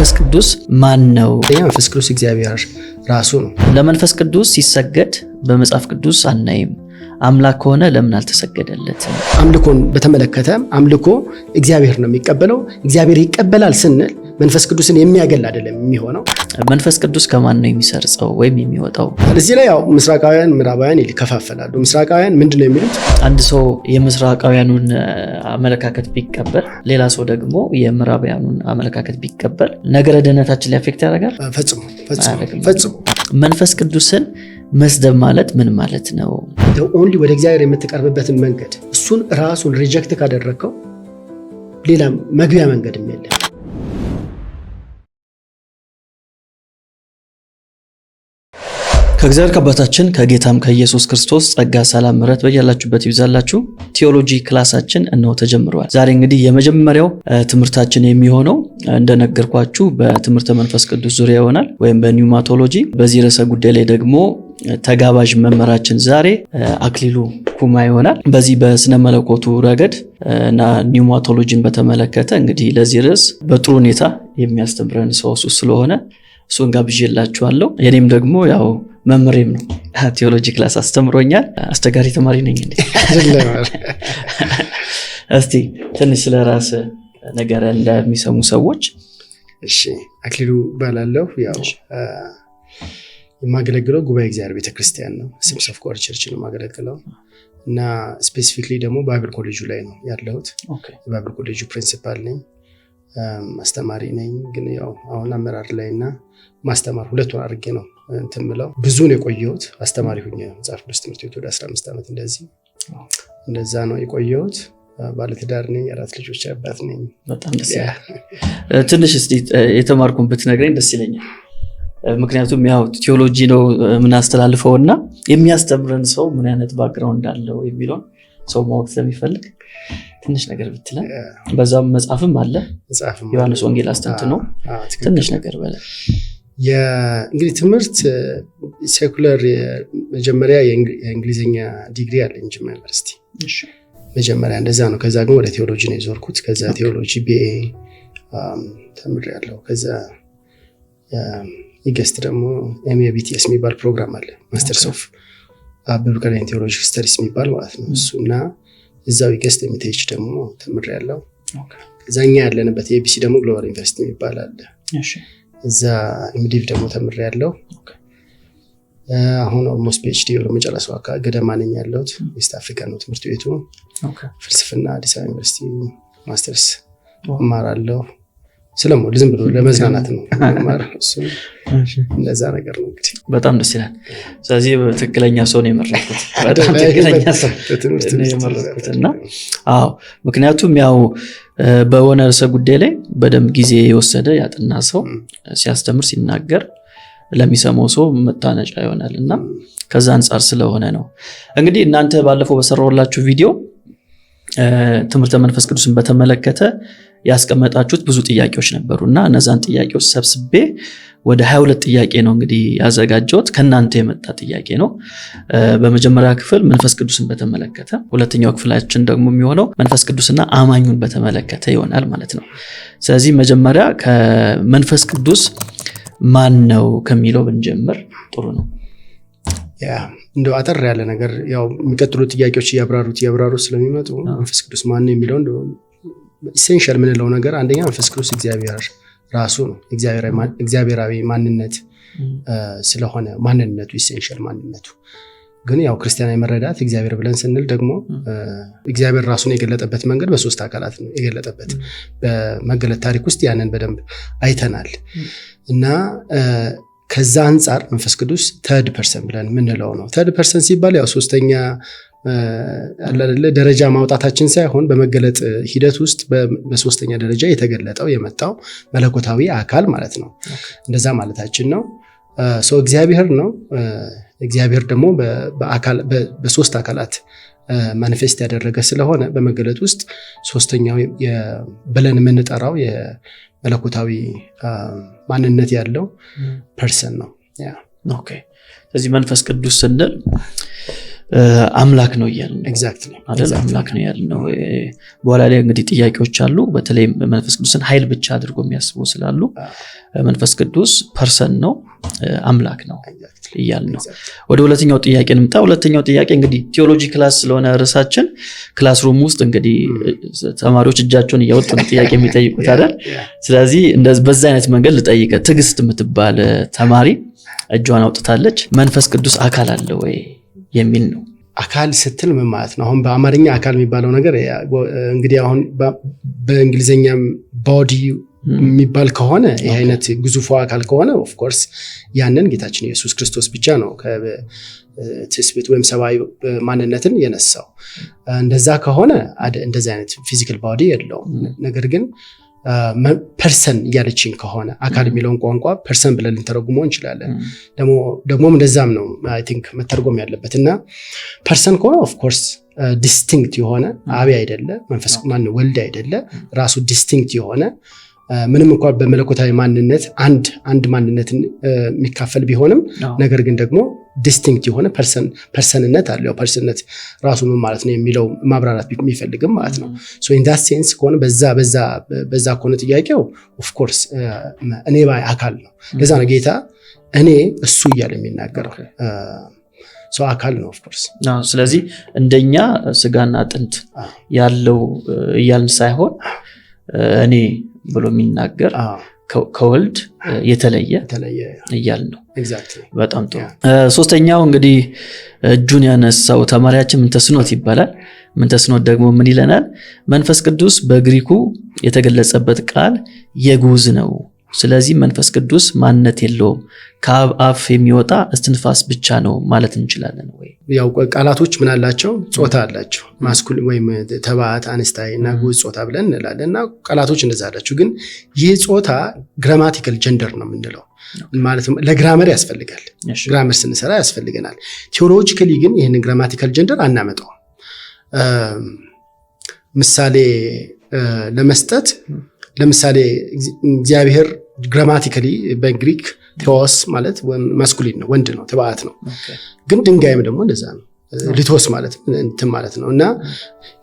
መንፈስ ቅዱስ ማን ነው? መንፈስ ቅዱስ እግዚአብሔር ራሱ ነው። ለመንፈስ ቅዱስ ሲሰገድ በመጽሐፍ ቅዱስ አናይም። አምላክ ከሆነ ለምን አልተሰገደለትም? አምልኮን በተመለከተ አምልኮ እግዚአብሔር ነው የሚቀበለው። እግዚአብሔር ይቀበላል ስንል መንፈስ ቅዱስን የሚያገል አይደለም የሚሆነው። መንፈስ ቅዱስ ከማን ነው የሚሰርጸው ወይም የሚወጣው? እዚህ ላይ ያው ምስራቃውያን ምዕራባውያን ይከፋፈላሉ። ምስራቃውያን ምንድን ነው የሚሉት? አንድ ሰው የምስራቃውያኑን አመለካከት ቢቀበል፣ ሌላ ሰው ደግሞ የምዕራባውያኑን አመለካከት ቢቀበል ነገረ ድህነታችን ላይ affect ያደርጋል? ፈጽሞ ፈጽሞ። መንፈስ ቅዱስን መስደብ ማለት ምን ማለት ነው? Only ወደ እግዚአብሔር የምትቀርብበትን መንገድ እሱን ራሱን reject ካደረግከው ሌላ መግቢያ መንገድም የለም። ከእግዚአብሔር ከአባታችን ከጌታም ከኢየሱስ ክርስቶስ ጸጋ፣ ሰላም፣ ምሕረት በያላችሁበት ይብዛላችሁ። Theology class ኣችን እነሆ ተጀምሯል። ዛሬ እንግዲህ የመጀመሪያው ትምህርታችን የሚሆነው እንደነገርኳችሁ በትምህርተ መንፈስ ቅዱስ ዙሪያ ይሆናል ወይም በ pneumatology። በዚህ ርዕሰ ጉዳይ ላይ ደግሞ ተጋባዥ መምህራችን ዛሬ አክሊሉ ኩማ ይሆናል። በዚህ በስነ መለኮቱ ረገድ እና pneumatology ን በተመለከተ እንግዲህ ለዚህ ርዕስ በጥሩ ሁኔታ የሚያስተምረን ሰው እሱ ስለሆነ እሱን ጋብዤላችኋለሁ። የኔም ደግሞ ያው መምህሬም ነው፣ theology class አስተምሮኛል። አስቸጋሪ ተማሪ ነኝ እንዴ? እስቲ ትንሽ ስለ ራስ ነገር ለሚሰሙ ሰዎች። እሺ፣ አክሊሉ እባላለሁ። ያው የማገለግለው ጉባኤ እግዚአብሔር ቤተክርስቲያን ነው። Assemblies of God Church ነው የማገለግለው እና specifically ደግሞ Bible ኮሌጁ ላይ ነው ያለሁት። የ Bible ኮሌጁ principal ነኝ፣ አስተማሪ ነኝ። ግን ያው አሁን አመራር ላይ እና ማስተማር ሁለቱን አድርጌ ነው እንትን ምለው። ብዙ ነው የቆየሁት አስተማሪ ሁኜ መጽሐፍ ቅዱስ ትምህርት ቤት ወደ 15 ዓመት እንደዚህ እንደዛ ነው የቆየሁት። ባለትዳር ነኝ፣ 4 ልጆች አባት ነኝ። በጣም ደስ ይላል። ትንሽ እስቲ የተማርኩን ብትነግረኝ ደስ ይለኛል። ምክንያቱም ያው ቴዎሎጂ ነው የምናስተላልፈው እና የሚያስተምረን ሰው ምን አይነት background አለው የሚለውን ሰው ማወቅ ስለሚፈልግ ትንሽ ነገር ብትለን። በዛም መጽሐፍም አለ፣ ዮሐንስ ወንጌል አስተንትኖ ትንሽ ነገር በለ። እንግዲህ ትምህርት secular መጀመሪያ የእንግሊዝኛ ዲግሪ አለኝ ጅማ ዩኒቨርሲቲ መጀመሪያ እንደዛ ነው። ከዛ ግን ወደ ቴዎሎጂ ነው የዞርኩት። ከዛ theology BA ተምሬያለሁ። ከዛ EGST ደግሞ MABTS የሚባል ፕሮግራም አለ፣ Masters of Biblical and Theological Studies የሚባል ማለት ነው እሱ እና እዛው EGST MTh ደግሞ ተምሬያለሁ። ከዛ እኛ ያለንበት ABC ደግሞ Global University የሚባል አለ፣ እዛ MDiv ደግሞ ተምሬያለሁ። አሁን almost PhD ወደ መጨረሱ አካባቢ ገደማ ነኝ ያለሁት። West Africa ነው ትምህርት ቤቱ። ፍልስፍና አዲስ አበባ ዩኒቨርሲቲ ማስተርስ እማራለሁ። ስለምወድ ዝም ብሎ ለመዝናናት ነው እሱ እንደዛ ነገር ነው እንግዲህ። በጣም ደስ ይላል። ስለዚህ ትክክለኛ ሰው ነው የመረጥኩት። በጣም ትክክለኛ ሰው ነው የመረጥኩት እና አዎ፣ ምክንያቱም ያው በሆነ ርዕሰ ጉዳይ ላይ በደንብ ጊዜ የወሰደ ያጠና ሰው ሲያስተምር ሲናገር ለሚሰማው ሰው መታነጫ ይሆናል እና ከዛ አንጻር ስለሆነ ነው። እንግዲህ እናንተ ባለፈው በሰራሁላችሁ ቪዲዮ ትምህርተ መንፈስ ቅዱስን በተመለከተ ያስቀመጣችሁት ብዙ ጥያቄዎች ነበሩ እና እነዛን ጥያቄዎች ሰብስቤ ወደ 22 ጥያቄ ነው እንግዲህ ያዘጋጀሁት። ከእናንተ የመጣ ጥያቄ ነው። በመጀመሪያ ክፍል መንፈስ ቅዱስን በተመለከተ፣ ሁለተኛው ክፍላችን ደግሞ የሚሆነው መንፈስ ቅዱስና አማኙን በተመለከተ ይሆናል ማለት ነው። ስለዚህ መጀመሪያ ከመንፈስ ቅዱስ ማን ነው ከሚለው ብንጀምር ጥሩ ነው። ያ እንደው አጠር ያለ ነገር ያው የሚቀጥሉ ጥያቄዎች እያብራሩ ስለሚመጡ መንፈስ ቅዱስ ማን ነው የሚለው እንደው essential የምንለው ነገር አንደኛ መንፈስ ቅዱስ እግዚአብሔር ራሱ ነው። እግዚአብሔራዊ ማንነት ስለሆነ ማንነቱ essential ማንነቱ ግን ያው ክርስቲያናዊ መረዳት እግዚአብሔር ብለን ስንል ደግሞ እግዚአብሔር ራሱን የገለጠበት መንገድ በሶስት አካላት ነው የገለጠበት። በመገለጥ ታሪክ ውስጥ ያንን በደንብ አይተናል እና ከዛ አንጻር መንፈስ ቅዱስ third person ብለን የምንለው ነው። Third person ሲባል ያው ሶስተኛ ደረጃ ማውጣታችን ሳይሆን በመገለጥ ሂደት ውስጥ በሶስተኛ ደረጃ የተገለጠው የመጣው መለኮታዊ አካል ማለት ነው። እንደዛ ማለታችን ነው። ሰው እግዚአብሔር ነው። እግዚአብሔር ደግሞ በሶስት አካላት manifest ያደረገ ስለሆነ በመገለጥ ውስጥ ሶስተኛው ብለን የምንጠራው የመለኮታዊ ማንነት ያለው person ነው። Okay። ስለዚህ መንፈስ ቅዱስ ስንል አምላክ ነው እያልን ነው። Exactly. አይደል? አምላክ ነው ያልን ነው። በኋላ ላይ እንግዲህ ጥያቄዎች አሉ። በተለይ መንፈስ ቅዱስን ኃይል ብቻ አድርጎ የሚያስቡ ስላሉ መንፈስ ቅዱስ person ነው፣ አምላክ ነው እያልን ነው። ወደ ሁለተኛው ጥያቄ እንምጣ። ሁለተኛው ጥያቄ እንግዲህ theology class ስለሆነ ርዕሳችን፣ classroom ውስጥ እንግዲህ ተማሪዎች እጃቸውን እያወጡ ነው ጥያቄ የሚጠይቁት፣ አይደል? ስለዚህ በዛ አይነት መንገድ ልጠይቅ። ትዕግስት የምትባል ተማሪ እጇን አውጥታለች። መንፈስ ቅዱስ አካል አለ ወይ የሚል ነው። አካል ስትል ምን ማለት ነው? አሁን በአማርኛ አካል የሚባለው ነገር እንግዲህ አሁን በእንግሊዝኛም body የሚባል ከሆነ፣ ይህ አይነት ግዙፉ አካል ከሆነ፣ of course ያንን ጌታችን ኢየሱስ ክርስቶስ ብቻ ነው ከትስብእት ወይም ሰብአዊ ማንነትን የነሳው። እንደዛ ከሆነ እንደዚህ አይነት physical body የለውም። ነገር ግን person እያለችን ከሆነ አካል የሚለውን ቋንቋ person ብለን ልንተረጉመው እንችላለን። ደግሞም እንደዛም ነው I think መተርጎም ያለበት። እና person ከሆነ of course distinct የሆነ፣ አብ አይደለ፣ መንፈስ ማን ወልድ አይደለ፣ ራሱ distinct የሆነ፣ ምንም እንኳን በመለኮታዊ ማንነት አንድ ማንነትን የሚካፈል ቢሆንም ነገር ግን ደግሞ distinct የሆነ person ነት አለው። Person ነት ራሱ ምን ማለት ነው የሚለው ማብራራት የሚፈልግም ማለት ነው። In that sense ከሆነ፣ በዛ ከሆነ ጥያቄው of course እኔ ባይ አካል ነው። ለዛ ነው ጌታ እኔ እሱ እያለ የሚናገረው። ሰው አካል ነው of course። ስለዚህ እንደኛ ስጋና አጥንት ያለው እያልን ሳይሆን እኔ ብሎ የሚናገር፣ ከወልድ የተለየ እያልን ነው። በጣም ጥሩ። ሶስተኛው እንግዲህ እጁን ያነሳው ተማሪያችን ምንተስኖት ይባላል። ምንተስኖት ደግሞ ምን ይለናል? መንፈስ ቅዱስ በግሪኩ የተገለጸበት ቃል የግዑዝ ነው። ስለዚህ መንፈስ ቅዱስ ማንነት የለውም፣ ከአብ አፍ የሚወጣ እስትንፋስ ብቻ ነው ማለት እንችላለን ወይ? ያው ቃላቶች ምን አላቸው? ጾታ አላቸው። Masculine ወይም ተባዕት፣ አንስታይ እና ግዑዝ ጾታ ብለን እንላለን። እና ቃላቶች እንደዛ አላቸው። ግን ይህ ጾታ grammatical gender ነው የምንለው ማለት ለ grammar ያስፈልጋል። Grammar ስንሰራ ያስፈልገናል። Theologically ግን ይህንን grammatical gender አናመጣውም። ምሳሌ ለመስጠት፣ ለምሳሌ እግዚአብሔር grammatically በግሪክ ቴዎስ ማለት masculine ነው፣ ወንድ ነው፣ ተባዕት ነው። ግን ድንጋይም ደግሞ እንደዛ ነው። ሊቶስ ማለት እንትን ማለት ነው። እና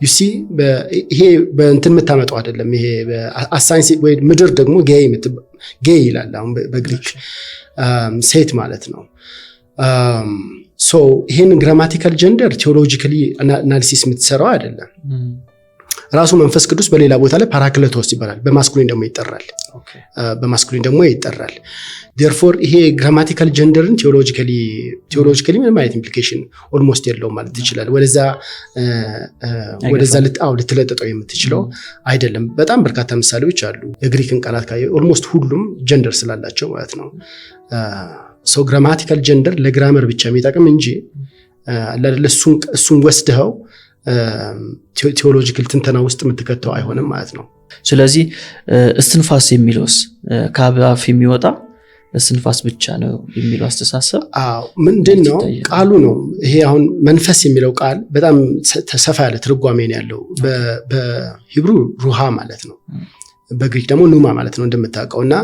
you see ይሄ በእንትን የምታመጣው አይደለም። ይሄ አሳይንስ ወይ ምድር ደግሞ ጌይ ይላል አሁን በግሪክ ሴት ማለት ነው። So ይሄን grammatical gender theologically analysis የምትሰራው አይደለም። ራሱ መንፈስ ቅዱስ በሌላ ቦታ ላይ ፓራክለቶስ ይባላል። በ masculine ደግሞ ይጠራል። በ masculine ደግሞ ይጠራል። Therefore ይሄ grammatical gender ን theologically ምንም አይነት implication almost የለውም ማለት ትችላል። ወደዛ ልትለጥጠው የምትችለው አይደለም። በጣም በርካታ ምሳሌዎች አሉ። የግሪክን ቃላት ካየ almost ሁሉም gender ስላላቸው ማለት ነው። So grammatical gender ለ grammar ብቻ የሚጠቅም እንጂ እሱን ወስድኸው theological ትንተና ውስጥ የምትከተው አይሆንም ማለት ነው። ስለዚህ እስትንፋስ የሚለውስ፣ ከአብ አፍ የሚወጣ እስትንፋስ ብቻ ነው የሚለው አስተሳሰብ? ምንድን ነው ቃሉ ነው። ይሄ አሁን መንፈስ የሚለው ቃል በጣም ሰፋ ያለ ትርጓሜ ነው ያለው። በ Hebrew ሩሃ ማለት ነው፣ በግሪክ ደግሞ ኑማ ማለት ነው እንደምታውቀው። እና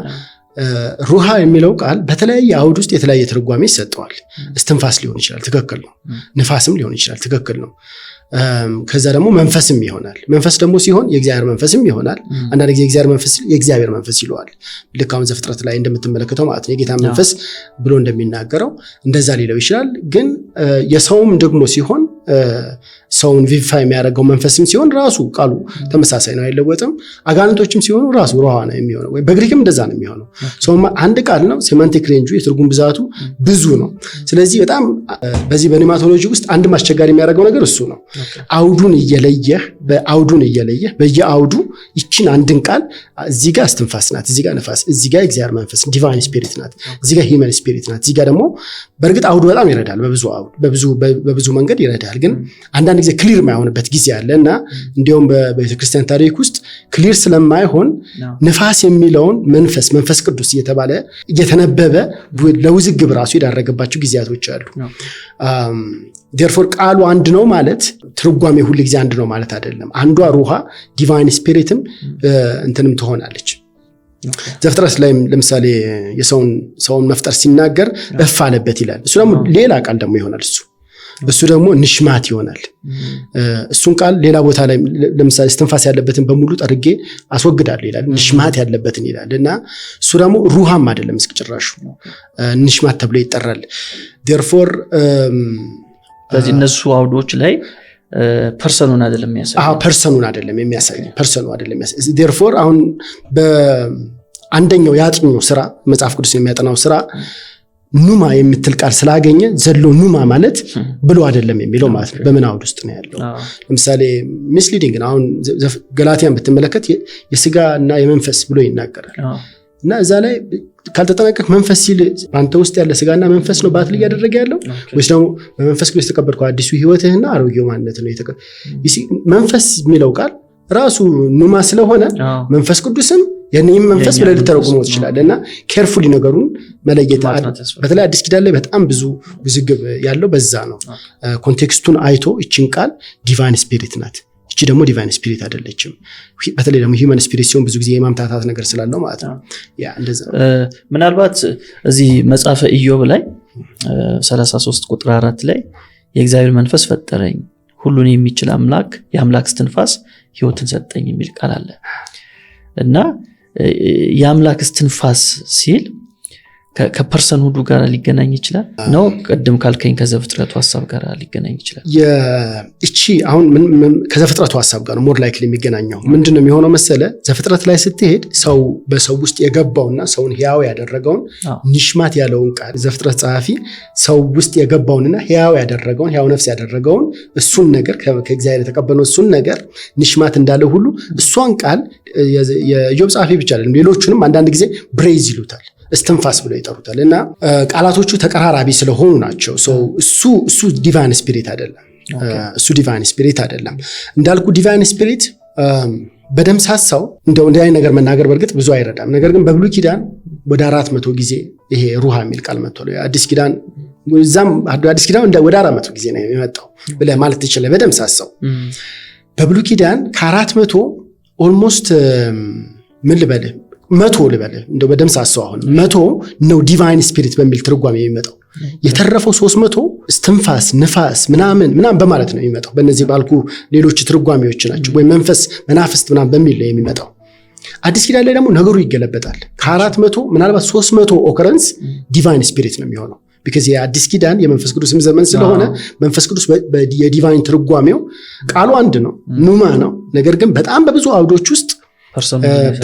ሩሃ የሚለው ቃል በተለያየ አውድ ውስጥ የተለያየ ትርጓሜ ይሰጠዋል። እስትንፋስ ሊሆን ይችላል፣ ትክክል ነው። ንፋስም ሊሆን ይችላል፣ ትክክል ነው። ከዛ ደግሞ መንፈስም ይሆናል። መንፈስ ደግሞ ሲሆን የእግዚአብሔር መንፈስም ይሆናል። አንዳንድ ጊዜ የእግዚአብሔር መንፈስ የእግዚአብሔር መንፈስ ይለዋል። ልክ አሁን ዘፍጥረት ላይ እንደምትመለከተው ማለት ነው። የጌታ መንፈስ ብሎ እንደሚናገረው እንደዛ ሊለው ይችላል። ግን የሰውም ደግሞ ሲሆን፣ ሰውን vivify የሚያደርገው መንፈስም ሲሆን ራሱ ቃሉ ተመሳሳይ ነው፣ አይለወጥም። አጋንንቶችም ሲሆኑ ራሱ ሩሃ ነው የሚሆነው። ወይ በግሪክም እንደዛ ነው የሚሆነው። አንድ ቃል ነው። Semantic range ኡ የትርጉም ብዛቱ ብዙ ነው። ስለዚህ በጣም በዚህ በ pneumatology ውስጥ አንድም አስቸጋሪ የሚያደርገው ነገር እሱ ነው። በአውዱን እየለየህ በየአውዱ ይችን አንድን ቃል እዚህ ጋር እስትንፋስ ናት፣ እዚህ ጋር ነፋስ፣ እዚህ ጋር እግዚአብሔር መንፈስ divine spirit ናት፣ እዚህ ጋር human spirit ናት፣ እዚህ ጋር ደግሞ፣ በእርግጥ አውዱ በጣም ይረዳል፣ በብዙ አውድ በብዙ መንገድ ይረዳል። ግን አንዳንድ ጊዜ clear የማይሆንበት ጊዜ አለ። እና እንዲሁም በቤተክርስቲያን ታሪክ ውስጥ clear ስለማይሆን ንፋስ የሚለውን መንፈስ፣ መንፈስ ቅዱስ እየተባለ እየተነበበ ለውዝግብ ራሱ የዳረገባቸው ጊዜያቶች አሉ። Therefore ቃሉ አንድ ነው ማለት ትርጓሜ ሁል ጊዜ አንድ ነው ማለት አይደለም። አንዷ ሩሃ divine spirit ም እንትንም ትሆናለች። ዘፍጥረት ላይም ለምሳሌ የሰውን ሰውን መፍጠር ሲናገር እፍ አለበት ይላል። እሱ ደግሞ ሌላ ቃል ደግሞ ይሆናል እሱ። እሱ ደግሞ ንሽማት ይሆናል። እሱን ቃል ሌላ ቦታ ላይ ለምሳሌ እስትንፋስ ያለበትን በሙሉ ጠርጌ አስወግዳለሁ ይላል። ንሽማት ያለበትን ይላል እና እሱ ደግሞ ሩሃም አይደለም እስከ ጭራሹ ንሽማት ተብሎ ይጠራል። Therefore ስለዚህ እነሱ አውዶች ላይ person ኡን አይደለም የሚያሳይ። Person ኡን አይደለም የሚያሳይ፣ person ኡ አይደለም የሚያሳይ። Therefore አሁን በአንደኛው የአጥኚው ስራ፣ መጽሐፍ ቅዱስ የሚያጠናው ስራ ኑማ የምትል ቃል ስላገኘ ዘሎ ኑማ ማለት ብሎ አይደለም የሚለው ማለት ነው። በምን አውድ ውስጥ ነው ያለው? ለምሳሌ misleading ነው። አሁን ገላትያን ብትመለከት የስጋ እና የመንፈስ ብሎ ይናገራል እና እዛ ላይ ካልተጠነቀቅ መንፈስ ሲል በአንተ ውስጥ ያለ ስጋና መንፈስ ነው battle እያደረገ ያለው ወይስ ደግሞ በመንፈስ ቅዱስ የተቀበልከው አዲሱ ህይወትህና አሮጌው ማንነት ነው? መንፈስ የሚለው ቃል ራሱ ኑማ ስለሆነ መንፈስ ቅዱስም የኔም መንፈስ ብለህ ልተረጉመው ትችላለህ። እና carefully ነገሩን መለየት በተለይ አዲስ ኪዳን ላይ በጣም ብዙ ውዝግብ ያለው በዛ ነው። Context ኡን አይቶ ይችን ቃል divine spirit ናት፣ እቺ ደግሞ divine spirit አይደለችም። በተለይ ደግሞ human spirit ሲሆን ብዙ ጊዜ የማምታታት ነገር ስላለው ማለት ነው። Yeah፣ እንደዛ ነው። ምናልባት እዚህ መጽሐፈ ኢዮብ ላይ 33 ቁጥር 4 ላይ የእግዚአብሔር መንፈስ ፈጠረኝ፣ ሁሉን የሚችል አምላክ የአምላክ እስትንፋስ ህይወትን ሰጠኝ የሚል ቃል አለ። እና የአምላክ እስትንፋስ ሲል ከ personhood ኡ ጋር ሊገናኝ ይችላል ነው? ቅድም ካልከኝ ከዘፍጥረቱ ሀሳብ ጋር ሊገናኝ ይችላል? እቺ አሁን ከዘፍጥረቱ ሀሳብ ጋር more likely የሚገናኘው ምንድን ነው የሚሆነው መሰለ? ዘፍጥረት ላይ ስትሄድ ሰው በሰው ውስጥ የገባውና ሰውን ህያው ያደረገውን ኒሽማት ያለውን ቃል፣ ዘፍጥረት ጸሐፊ ሰው ውስጥ የገባውንና ህያው ያደረገውን፣ ህያው ነፍስ ያደረገውን እሱን ነገር፣ ከእግዚአብሔር የተቀበለው እሱን ነገር ኒሽማት እንዳለ ሁሉ እሷን ቃል የኢዮብ ጸሐፊ ብቻ አይደለም፣ ሌሎቹንም አንዳንድ ጊዜ breath ይሉታል፣ እስትንፋስ ብለው ይጠሩታል። እና ቃላቶቹ ተቀራራቢ ስለሆኑ ናቸው። እሱ divine spirit አይደለም። እሱ divine spirit አይደለም። እንዳልኩ divine spirit በደምሳሳው እንደው እንዲህ አይነት ነገር መናገር በእርግጥ ብዙ አይረዳም። ነገር ግን በብሉይ ኪዳን ወደ 400 ጊዜ ይሄ ሩሃ የሚል ቃል መጥቷል። አዲስ ኪዳን እዛም አዲስ ኪዳን ወደ 400 ጊዜ ነው የመጣው ብለህ ማለት ትችላለህ። በደምሳሳው በብሉይ ኪዳን ከ400 almost ምን ልበልህ፣ 100 ልበልህ፣ እንደው በደምሳሳው አሁን 100 ነው divine spirit በሚል ትርጓሜ የሚመጣው። የተረፈው 300 እስትንፋስ፣ ንፋስ ምናምን ምናምን በማለት ነው የሚመጣው። በእነዚህ ባልኩ ሌሎች ትርጓሜዎች ናቸው፣ ወይም መንፈስ፣ መናፍስት ምናምን በሚል ነው የሚመጣው። አዲስ ኪዳን ላይ ደግሞ ነገሩ ይገለበጣል። ከ400 ምናልባት 300 occurrence divine spirit ነው የሚሆነው። Because የአዲስ ኪዳን የመንፈስ ቅዱስም ዘመን ስለሆነ መንፈስ ቅዱስ የ divine ትርጓሜው ቃሉ አንድ ነው፣ ኑማ ነው። ነገር ግን በጣም በብዙ አውዶች ውስጥ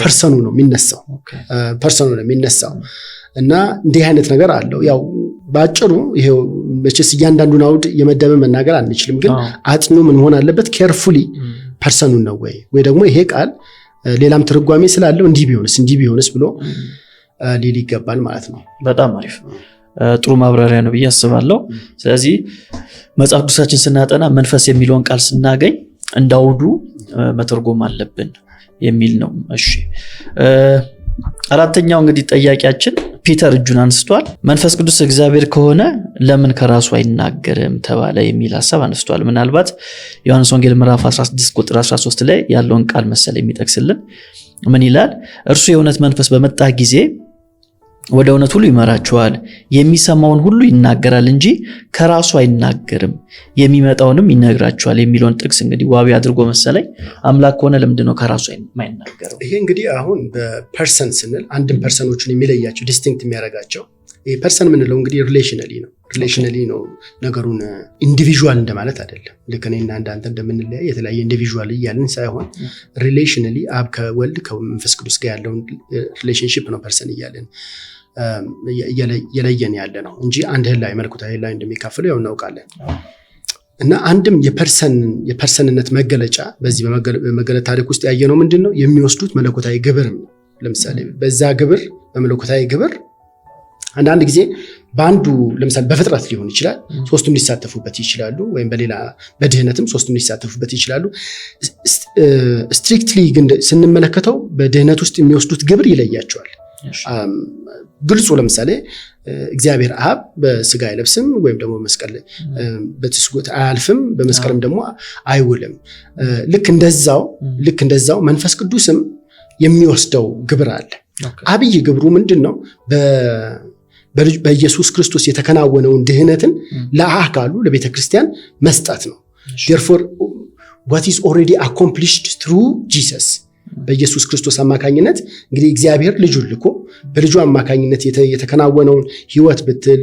person ኡ ነው የሚነሳው፣ person ኡ ነው የሚነሳው እና እንዲህ አይነት ነገር አለው። ያው በአጭሩ ይሄው መቼስ እያንዳንዱን አውድ የመደበ መናገር አንችልም፣ ግን አጥኚው ምን መሆን አለበት? Carefully person ኡን ነው ወይ፣ ወይ ደግሞ ይሄ ቃል ሌላም ትርጓሜ ስላለው እንዲህ ቢሆንስ፣ እንዲህ ቢሆንስ ብሎ ሊል ይገባል ማለት ነው። በጣም አሪፍ፣ ጥሩ ማብራሪያ ነው ብዬ አስባለሁ። ስለዚህ መጽሐፍ ቅዱሳችን ስናጠና መንፈስ የሚለውን ቃል ስናገኝ እንዳውዱ መተርጎም አለብን የሚል ነው። እሺ፣ አራተኛው እንግዲህ ጠያቂያችን ፒተር እጁን አንስቷል። መንፈስ ቅዱስ እግዚአብሔር ከሆነ ለምን ከራሱ አይናገርም ተባለ የሚል ሀሳብ አንስቷል። ምናልባት ዮሐንስ ወንጌል ምዕራፍ 16 ቁጥር 13 ላይ ያለውን ቃል መሰል የሚጠቅስልን። ምን ይላል? እርሱ የእውነት መንፈስ በመጣ ጊዜ ወደ እውነት ሁሉ ይመራችኋል፣ የሚሰማውን ሁሉ ይናገራል እንጂ ከራሱ አይናገርም፣ የሚመጣውንም ይነግራችኋል የሚለውን ጥቅስ እንግዲህ ዋቢ አድርጎ መሰለኝ አምላክ ከሆነ ለምንድን ነው ከራሱ የማይናገረው? ይሄ እንግዲህ አሁን በ person ስንል አንድም person ኦችን የሚለያቸው፣ distinct የሚያደርጋቸው ይሄ person የምንለው እንግዲህ relationally ነው። Relationally ነው ነገሩን፣ individual እንደማለት አይደለም። ልክ እኔና እንዳንተ እንደምንለያይ የተለያየ individual እያልን ሳይሆን relationally አብ ከወልድ ከመንፈስ ቅዱስ ጋር ያለውን relationship ነው person እያልን እየለየን ያለ ነው እንጂ አንድ ህላዊ መለኮታዊ ህላዊ እንደሚካፈሉ ያው እናውቃለን። እና አንድም የ person ነት መገለጫ በዚህ በመገለጥ ታሪክ ውስጥ ያየነው ምንድን ነው? የሚወስዱት መለኮታዊ ግብርም ነው። ለምሳሌ በዛ ግብር፣ በመለኮታዊ ግብር አንዳንድ ጊዜ በአንዱ ለምሳሌ በፍጥረት ሊሆን ይችላል፣ ሶስቱም ሊሳተፉበት ይችላሉ፣ ወይም በሌላ በድህነትም ሶስቱም ሊሳተፉበት ይችላሉ። Strictly ግን ስንመለከተው በድህነት ውስጥ የሚወስዱት ግብር ይለያቸዋል። ግልጹ ለምሳሌ እግዚአብሔር አብ በስጋ አይለብስም ወይም ደግሞ መስቀል በትስጉት አያልፍም፣ በመስቀልም ደግሞ አይውልም። ልክ እንደዛው መንፈስ ቅዱስም የሚወስደው ግብር አለ። አብይ ግብሩ ምንድን ነው? በኢየሱስ ክርስቶስ የተከናወነውን ድህነትን ለአካሉ ለቤተ ክርስቲያን መስጠት ነው። Therefore what is already accomplished through Jesus፣ በኢየሱስ ክርስቶስ አማካኝነት እንግዲህ እግዚአብሔር ልጁን ልኮ በልጁ አማካኝነት የተከናወነውን ህይወት ብትል፣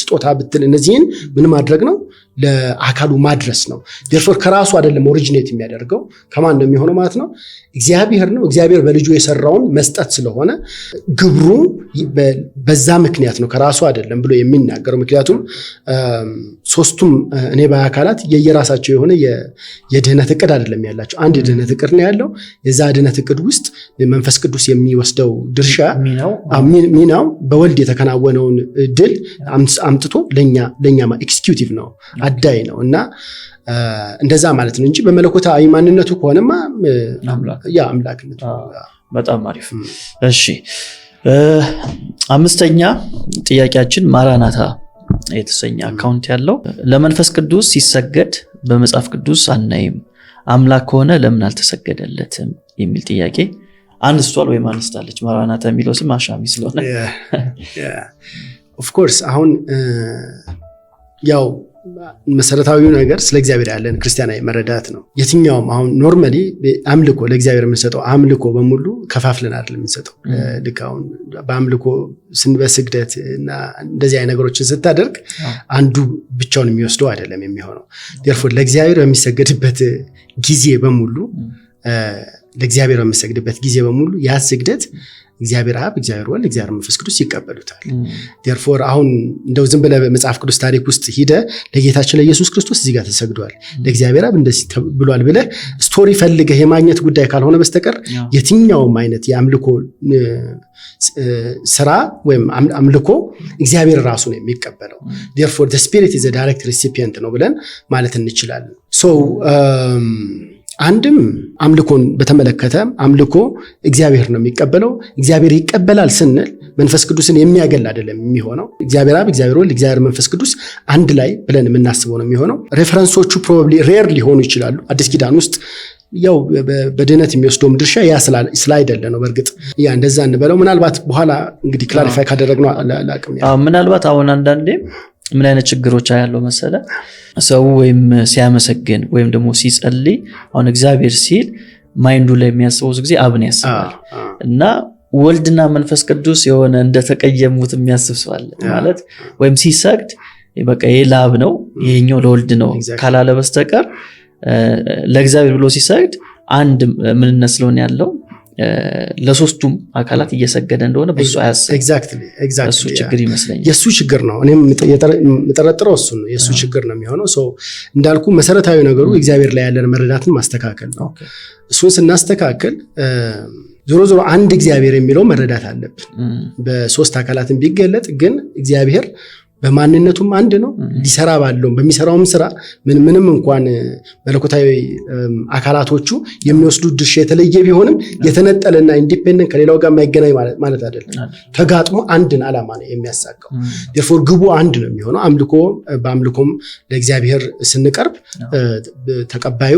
ስጦታ ብትል፣ እነዚህን ምን ማድረግ ነው? ለአካሉ ማድረስ ነው። Therefore ከራሱ አይደለም originate የሚያደርገው። ከማን ነው የሚሆነው ማለት ነው? እግዚአብሔር ነው። እግዚአብሔር በልጁ የሰራውን መስጠት ስለሆነ ግብሩ በዛ ምክንያት ነው፣ ከራሱ አይደለም ብሎ የሚናገረው። ምክንያቱም ሶስቱም እኔ ባይ አካላት የየራሳቸው የሆነ የድህነት እቅድ አይደለም ያላቸው፣ አንድ የድህነት እቅድ ነው ያለው። የዛ ድህነት እቅድ ውስጥ መንፈስ ቅዱስ የሚወስደው ድርሻ፣ ሚናው በወልድ የተከናወነውን ድል አምጥቶ ለእኛ executive ነው፣ አዳይ ነው እና እንደዛ ማለት ነው እንጂ በመለኮታዊ ማንነቱ ከሆነማ ያ አምላክነቱ። በጣም አሪፍ። እሺ፣ አምስተኛ ጥያቄያችን ማራናታ የተሰኘ account ያለው ለመንፈስ ቅዱስ ሲሰገድ በመጽሐፍ ቅዱስ አናይም፣ አምላክ ከሆነ ለምን አልተሰገደለትም የሚል ጥያቄ አንስቷል ወይም አንስታለች። ማራናታ የሚለው ስም አሻሚ ስለሆነ። Of course፣ አሁን ያው መሰረታዊው ነገር ስለ እግዚአብሔር ያለን ክርስቲያናዊ መረዳት ነው። የትኛውም አሁን normally አምልኮ፣ ለእግዚአብሔር የምንሰጠው አምልኮ በሙሉ ከፋፍለን አይደለም የምንሰጠው። ልክ አሁን በአምልኮ በስግደት እና እንደዚህ አይነት ነገሮችን ስታደርግ አንዱ ብቻውን የሚወስደው አይደለም የሚሆነው። Therefore ለእግዚአብሔር በሚሰግድበት ጊዜ በሙሉ ያ ስግደት እግዚአብሔር አብ፣ እግዚአብሔር ወልድ፣ እግዚአብሔር መንፈስ ቅዱስ ይቀበሉታል። Therefore አሁን እንደው ዝም ብለህ በመጽሐፍ ቅዱስ ታሪክ ውስጥ ሂደህ ለጌታችን ለኢየሱስ ክርስቶስ እዚህ ጋር ተሰግዷል፣ ለእግዚአብሔር አብ እንደዚህ ብሏል ብለህ story ፈልገህ የማግኘት ጉዳይ ካልሆነ በስተቀር የትኛውም አይነት የአምልኮ ስራ ወይም አምልኮ እግዚአብሔር ራሱ ነው የሚቀበለው። Therefore Spirit is direct recipient ነው ብለን ማለት እንችላለን። So አንድም አምልኮን በተመለከተ አምልኮ እግዚአብሔር ነው የሚቀበለው። እግዚአብሔር ይቀበላል ስንል መንፈስ ቅዱስን የሚያገል አይደለም የሚሆነው። እግዚአብሔር አብ፣ እግዚአብሔር ወልድ፣ እግዚአብሔር መንፈስ ቅዱስ አንድ ላይ ብለን የምናስበው ነው የሚሆነው። Reference ኦቹ probably rare ሊሆኑ ይችላሉ። አዲስ ኪዳን ውስጥ ያው በድህነት የሚወስደውም ድርሻ ያ ስላይደለ ነው። በእርግጥ ያ እንደዛ እንበለው። ምናልባት በኋላ እንግዲህ clarify ካደረግነው አላቅም። ምናልባት አሁን አንዳንዴ ምን አይነት ችግሮች ያለው መሰለ፣ ሰው ወይም ሲያመሰግን ወይም ደግሞ ሲጸልይ አሁን እግዚአብሔር ሲል mind ኡ ላይ የሚያስበው ብዙ ጊዜ አብን ያስባል እና ወልድና መንፈስ ቅዱስ የሆነ እንደተቀየሙት የሚያስብ ሰው አለ ማለት፣ ወይም ሲሰግድ በቃ ይሄ ለአብ ነው ይሄኛው ለወልድ ነው ካላለ በስተቀር ለእግዚአብሔር ብሎ ሲሰግድ አንድ ምንነት ስለሆነ ያለው ለሶስቱም አካላት እየሰገደ እንደሆነ ብዙ አያስብም። እሱ ችግር ይመስለኛል። የእሱ ችግር ነው። እኔም የምጠረጥረው እሱን ነው። የእሱ ችግር ነው የሚሆነው። እንዳልኩ መሰረታዊ ነገሩ እግዚአብሔር ላይ ያለን መረዳትን ማስተካከል ነው። እሱን ስናስተካክል ዞሮ ዞሮ አንድ እግዚአብሔር የሚለው መረዳት አለብን። በሶስት አካላትን ቢገለጥ ግን እግዚአብሔር በማንነቱም አንድ ነው። ሊሰራ ባለውም በሚሰራውም ስራ ምንም እንኳን መለኮታዊ አካላቶቹ የሚወስዱት ድርሻ የተለየ ቢሆንም የተነጠለና independent ከሌላው ጋር የማይገናኝ ማለት አይደለም። ተጋጥሞ አንድን ዓላማ ነው የሚያሳካው። Therefore ግቡ አንድ ነው የሚሆነው። አምልኮ በአምልኮም ለእግዚአብሔር ስንቀርብ ተቀባዩ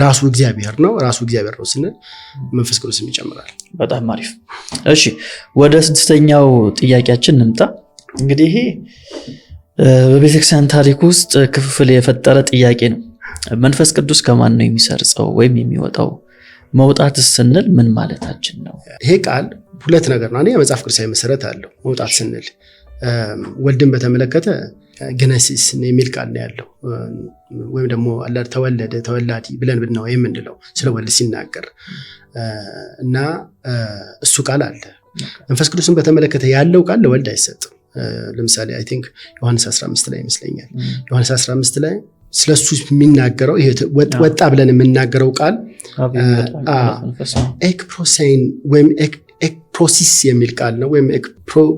ራሱ እግዚአብሔር ነው። ራሱ እግዚአብሔር ነው ስንል መንፈስ ቅዱስም ይጨምራል። በጣም አሪፍ። እሺ፣ ወደ ስድስተኛው ጥያቄያችን እንምጣ። እንግዲህ ይሄ በቤተክርስቲያን ታሪክ ውስጥ ክፍፍል የፈጠረ ጥያቄ ነው። መንፈስ ቅዱስ ከማን ነው የሚሰርጸው ወይም የሚወጣው? መውጣትስ ስንል ምን ማለታችን ነው? ይሄ ቃል ሁለት ነገር ነው። አንደኛ መጽሐፍ ቅዱሳዊ መሰረት አለው። መውጣት ስንል ወልድን በተመለከተ genesis የሚል ቃል ነው ያለው፣ ወይም ደግሞ ተወለደ፣ ተወላዲ ብለን ብናው የምንለው ስለ ወልድ ሲናገር እና እሱ ቃል አለ። መንፈስ ቅዱስን በተመለከተ ያለው ቃል ለወልድ አይሰጥም። ለምሳሌ I think ዮሐንስ 15 ላይ ይመስለኛል። ዮሐንስ 15 ላይ ስለሱ የሚናገረው ይሄ ወጣ ብለን የምናገረው ቃል ኤክፕሮሴን ወይም ኤክፕሮሲስ የሚል ቃል ነው፣ ወይም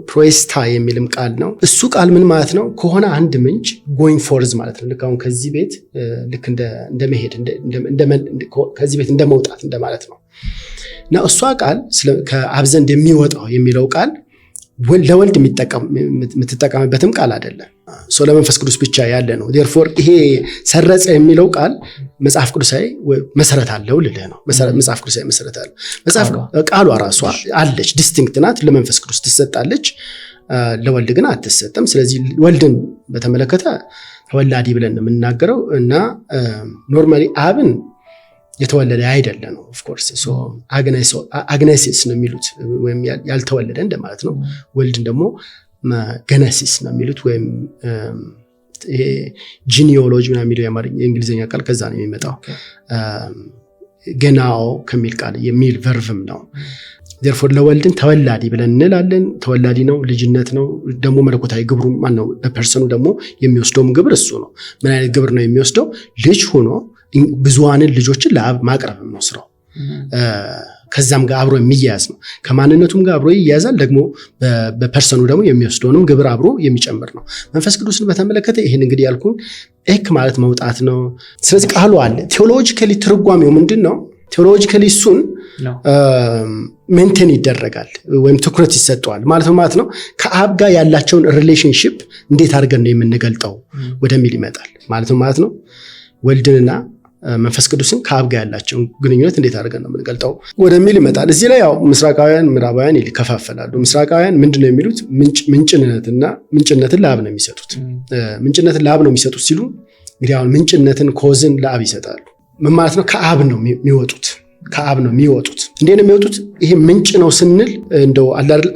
ፕሮስታ የሚልም ቃል ነው። እሱ ቃል ምን ማለት ነው? ከሆነ አንድ ምንጭ going forth ማለት ነው። ልክ አሁን ከዚህ ቤት ልክ እንደመሄድ፣ ከዚህ ቤት እንደ መውጣት እንደማለት ነው። እና እሷ ቃል ከአብ ዘንድ የሚወጣው የሚለው ቃል ለወልድ የምትጠቀምበትም ቃል አይደለም። ለመንፈስ ቅዱስ ብቻ ያለ ነው። Therefore ይሄ ሰረጸ የሚለው ቃል መጽሐፍ ቅዱሳዊ መሰረት አለው ልልህ ነው። መጽሐፍ ቅዱሳዊ መሰረት አለው። ቃሏ ራሷ አለች፣ distinct ናት፣ ለመንፈስ ቅዱስ ትሰጣለች። ለወልድ ግን አትሰጥም። ስለዚህ ወልድን በተመለከተ ተወላዲ ብለን ነው የምንናገረው እና normally አብን የተወለደ አይደለ ነው። Of course አግነሲስ ነው የሚሉት ወይም ያልተወለደ እንደማለት ነው። ወልድን ደግሞ ገነሲስ ነው የሚሉት ወይም ይሄ genealogy ምናምን የሚለው የእንግሊዝኛ ቃል ከዛ ነው የሚመጣው። ገናኦ ከሚል ቃል የሚል verb ም ነው። Therefore ለወልድን ተወላዲ ብለን እንላለን። ተወላዲ ነው፣ ልጅነት ነው። ደግሞ መለኮታዊ ግብሩ ማነው? በ person ኡ ደግሞ የሚወስደውም ግብር እሱ ነው። ምን አይነት ግብር ነው የሚወስደው? ልጅ ሆኖ ብዙዋንን ልጆችን ለአብ ማቅረብ ነው ስራው። ከዛም ጋር አብሮ የሚያያዝ ነው። ከማንነቱም ጋር አብሮ ይያያዛል። ደግሞ በ person ኡ ደግሞ የሚወስደውንም ግብር አብሮ የሚጨምር ነው። መንፈስ ቅዱስን በተመለከተ ይህን እንግዲህ ያልኩን ኤክ ማለት መውጣት ነው። ስለዚህ ቃሉ አለ። Theologically ትርጓሜው ምንድን ነው? Theologically እሱን maintain ይደረጋል ወይም ትኩረት ይሰጠዋል ማለት ነው። ከአብ ጋር ያላቸውን relationship እንዴት አድርገን ነው የምንገልጠው ወደሚል ይመጣል ማለት ነው። ወልድንና መንፈስ ቅዱስን ከአብ ጋር ያላቸውን ግንኙነት እንዴት አድርገን ነው የምንገልጠው ወደሚል ይመጣል። እዚህ ላይ ያው ምስራቃውያን ምዕራባውያን ይከፋፈላሉ። ምስራቃውያን ምንድን ነው የሚሉት? ምንጭነትና ምንጭነትን ለአብ ነው የሚሰጡት። ምንጭነትን ለአብ ነው የሚሰጡት ሲሉ እንግዲህ አሁን ምንጭነትን cause ን ለአብ ይሰጣሉ። ምን ማለት ነው? ከአብ ነው የሚወጡት፣ ከአብ ነው የሚወጡት። እንዴት ነው የሚወጡት? ይሄ ምንጭ ነው ስንል እንደው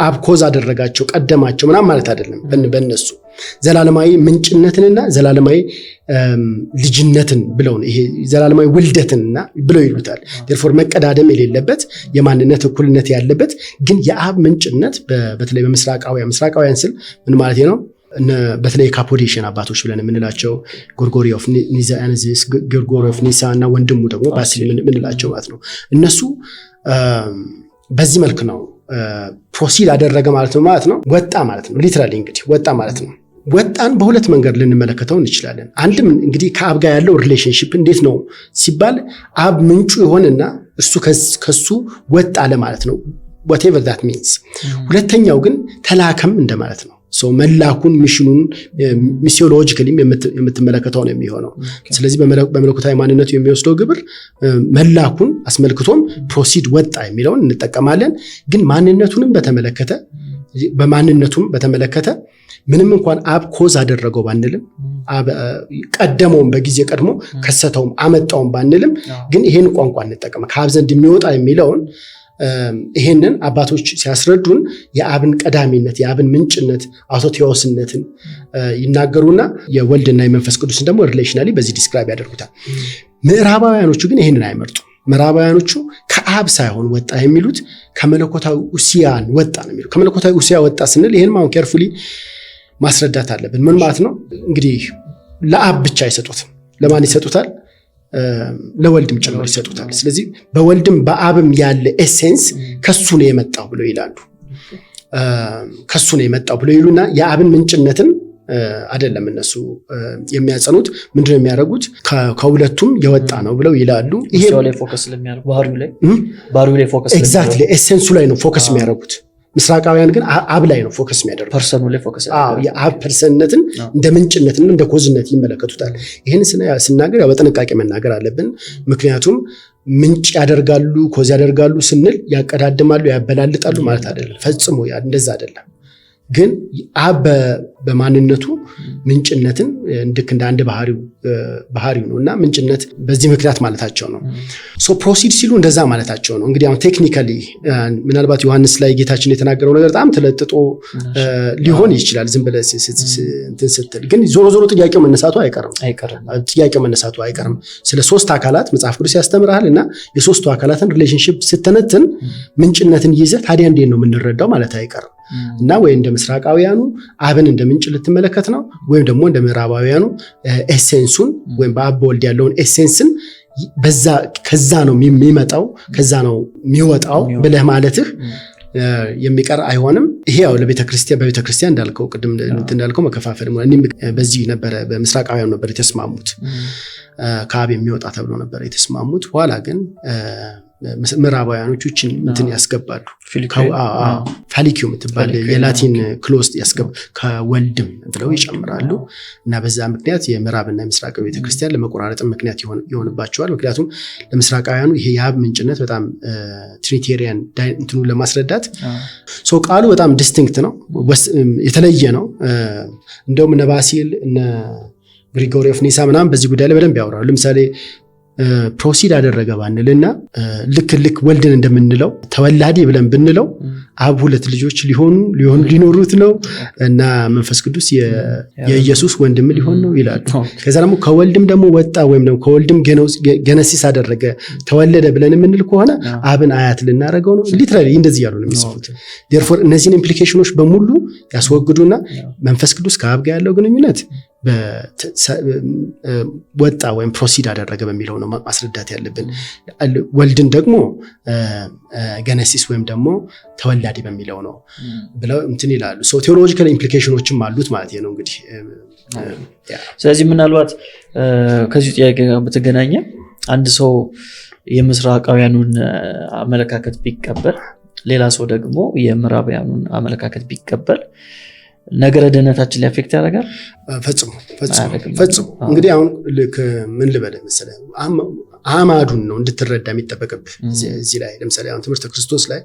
አብ cause አደረጋቸው ቀደማቸው ምናምን ማለት አይደለም። በእነሱ ዘላለማዊ ምንጭነትንና ዘላለማዊ ልጅነትን ብለው ይሄ ዘላለማዊ ውልደትንና ብለው ይሉታል። Therefore መቀዳደም የሌለበት፣ የማንነት እኩልነት ያለበት፣ ግን የአብ ምንጭነት በተለይ በምስራቃውያን፣ ምስራቃውያን ስል ምን ማለት ነው? በተለይ Cappadocian አባቶች ብለን የምንላቸው Gregory of Nazianzus፣ Gregory of Nyssa እና ወንድሙ ደግሞ ባሲል የምንላቸው ማለት ነው። እነሱ በዚህ መልክ ነው proceed አደረገ ማለት ነው፣ ወጣ ማለት ነው። Literally እንግዲህ ወጣ ማለት ነው። ወጣን በሁለት መንገድ ልንመለከተው እንችላለን። አንድም እንግዲህ ከአብ ጋር ያለው relationship እንዴት ነው ሲባል አብ ምንጩ የሆነና እሱ ከሱ ወጣ ለማለት ነው፣ whatever that means። ሁለተኛው ግን ተላከም እንደማለት ነው። መላኩን mission ኑን missiologically ም የምትመለከተው ነው የሚሆነው። ስለዚህ በመለኮታዊ ማንነቱ የሚወስደው ግብር መላኩን አስመልክቶም proceed ወጣ የሚለውን እንጠቀማለን። ግን ማንነቱንም በተመለከተ፣ በማንነቱም በተመለከተ ምንም እንኳን አብ cause አደረገው ባንልም፣ ቀደመውም በጊዜ ቀድሞ ከሰተውም አመጣውም ባንልም፣ ግን ይሄን ቋንቋ እንጠቀም፣ ከአብ ዘንድ የሚወጣ የሚለውን። ይሄንን አባቶች ሲያስረዱን የአብን ቀዳሚነት፣ የአብን ምንጭነት፣ አውቶቴዎስነትን ይናገሩና የወልድና የመንፈስ ቅዱስን ደግሞ relationally በዚህ describe ያደርጉታል። ምዕራባውያኖቹ ግን ይሄንን አይመርጡም። ምዕራባውያኖቹ ከአብ ሳይሆን ወጣ የሚሉት ከመለኮታዊ ኡሲያን ወጣ ነው የሚሉት። ከመለኮታዊ ኡሲያ ወጣ ስንል ይህን አሁን carefully ማስረዳት አለብን። ምን ማለት ነው? እንግዲህ ለአብ ብቻ አይሰጡትም። ለማን ይሰጡታል? ለወልድም ጭምር ይሰጡታል። ስለዚህ በወልድም በአብም ያለ essence ከሱ ነው የመጣው ብለው ይላሉ። ከሱ ነው የመጣው ብለው ይሉና የአብን ምንጭነትን አይደለም እነሱ የሚያጸኑት። ምንድነው የሚያደርጉት? ከሁለቱም የወጣ ነው ብለው ይላሉ። ይሄ ባህሪው ላይ focus Exactly፣ essence ኡ ላይ ነው focus የሚያደርጉት። ምስራቃውያን ግን አብ ላይ ነው focus የሚያደርጉት። Person ኡ ላይ focus የአብ person ነትን እንደ ምንጭነትና እንደ cause ነት ይመለከቱታል። ይህን ስናገር ያው በጥንቃቄ መናገር አለብን። ምክንያቱም ምንጭ ያደርጋሉ፣ cause ያደርጋሉ ስንል ያቀዳድማሉ፣ ያበላልጣሉ ማለት አይደለም። ፈጽሞ እንደዛ አይደለም። ግን አብ በማንነቱ ምንጭነትን ልክ እንደ አንድ ባህሪው ነው እና ምንጭነት በዚህ ምክንያት ማለታቸው ነው። So proceed ሲሉ እንደዛ ማለታቸው ነው። እንግዲህ አሁን technically ምናልባት ዮሐንስ ላይ ጌታችን የተናገረው ነገር በጣም ተለጥጦ ሊሆን ይችላል። ዝም ብለህ እንትን ስትል ግን ዞሮ ዞሮ ጥያቄው መነሳቱ አይቀርም። ጥያቄው መነሳቱ አይቀርም። ስለ ሶስት አካላት መጽሐፍ ቅዱስ ያስተምርሃል እና የሶስቱ አካላትን relationship ስተነትን ምንጭነትን ይዘህ ታዲያ እንዴት ነው የምንረዳው ማለት አይቀርም። እና ወይ እንደ ምስራቃውያኑ አብን እንደ ምንጭ ልትመለከት ነው፣ ወይም ደግሞ እንደ ምዕራባውያኑ essence ኡን ወይም በአብ በወልድ ያለውን essence ን በዛ ከዛ ነው የሚመጣው፣ ከዛ ነው የሚወጣው ብለህ ማለትህ የሚቀር አይሆንም። ይሄ ያው ለቤተክርስቲያን፣ በቤተክርስቲያን እንዳልከው ቅድም እንዳልከው መከፋፈል፣ እኔም በዚህ ነበረ፣ በምስራቃውያኑ ነበር የተስማሙት። ከአብ የሚወጣ ተብሎ ነበር የተስማሙት። በኋላ ግን ምዕራባውያኖቹ ይህችን እንትን ያስገባሉ። Filioque የምትባል የላቲን clause ከወልድም ብለው ይጨምራሉ። እና በዛ ምክንያት የምዕራብና የምስራቅ ቤተክርስቲያን ለመቆራረጥ ምክንያት ይሆንባቸዋል። ምክንያቱም ለምስራቃውያኑ ይሄ የአብ ምንጭነት በጣም trinitarian እንትኑን ለማስረዳት ቃሉ በጣም distinct ነው፣ የተለየ ነው። እንደውም እነ ባሲል፣ እነ Gregory of Nyssa ምናምን በዚህ ጉዳይ ላይ በደንብ ያወራሉ። ለምሳሌ proceed አደረገ ባንልና ልክ ልክ ወልድን እንደምንለው ተወላዲ ብለን ብንለው አብ ሁለት ልጆች ሊሆኑ ሊኖሩት ነው እና መንፈስ ቅዱስ የኢየሱስ ወንድም ሊሆን ነው ይላሉ። ከዛ ደግሞ ከወልድም ደግሞ ወጣ ወይም ደግሞ ከወልድም genesis አደረገ፣ ተወለደ ብለን የምንል ከሆነ አብን አያት ልናደርገው ነው። Literally እንደዚህ እያሉ ነው የሚጽፉት። Therefore እነዚህን implication ኖች በሙሉ ያስወግዱና መንፈስ ቅዱስ ከአብ ጋር ያለው ግንኙነት ወጣ ወይም proceed አደረገ በሚለው ነው ማስረዳት ያለብን። ወልድን ደግሞ genesis ወይም ደግሞ ተወላዲ በሚለው ነው ብለው እንትን ይላሉ። Theological implication ኖችም አሉት ማለት ነው እንግዲህ። ስለዚህ ምናልባት ከዚህ ጥያቄ ጋር በተገናኘ አንድ ሰው የምስራቃውያኑን አመለካከት ቢቀበል፣ ሌላ ሰው ደግሞ የምዕራባውያኑን አመለካከት ቢቀበል ነገረ ድህነታችን ላይ affect ያደርጋል? ፈጽሞ፣ ፈጽሞ። እንግዲህ አሁን ልክ ምን ልበልህ መሰለህ፣ አማዱን ነው እንድትረዳ የሚጠበቅብህ እዚህ ላይ። ለምሳሌ አሁን ትምህርተ ክርስቶስ ላይ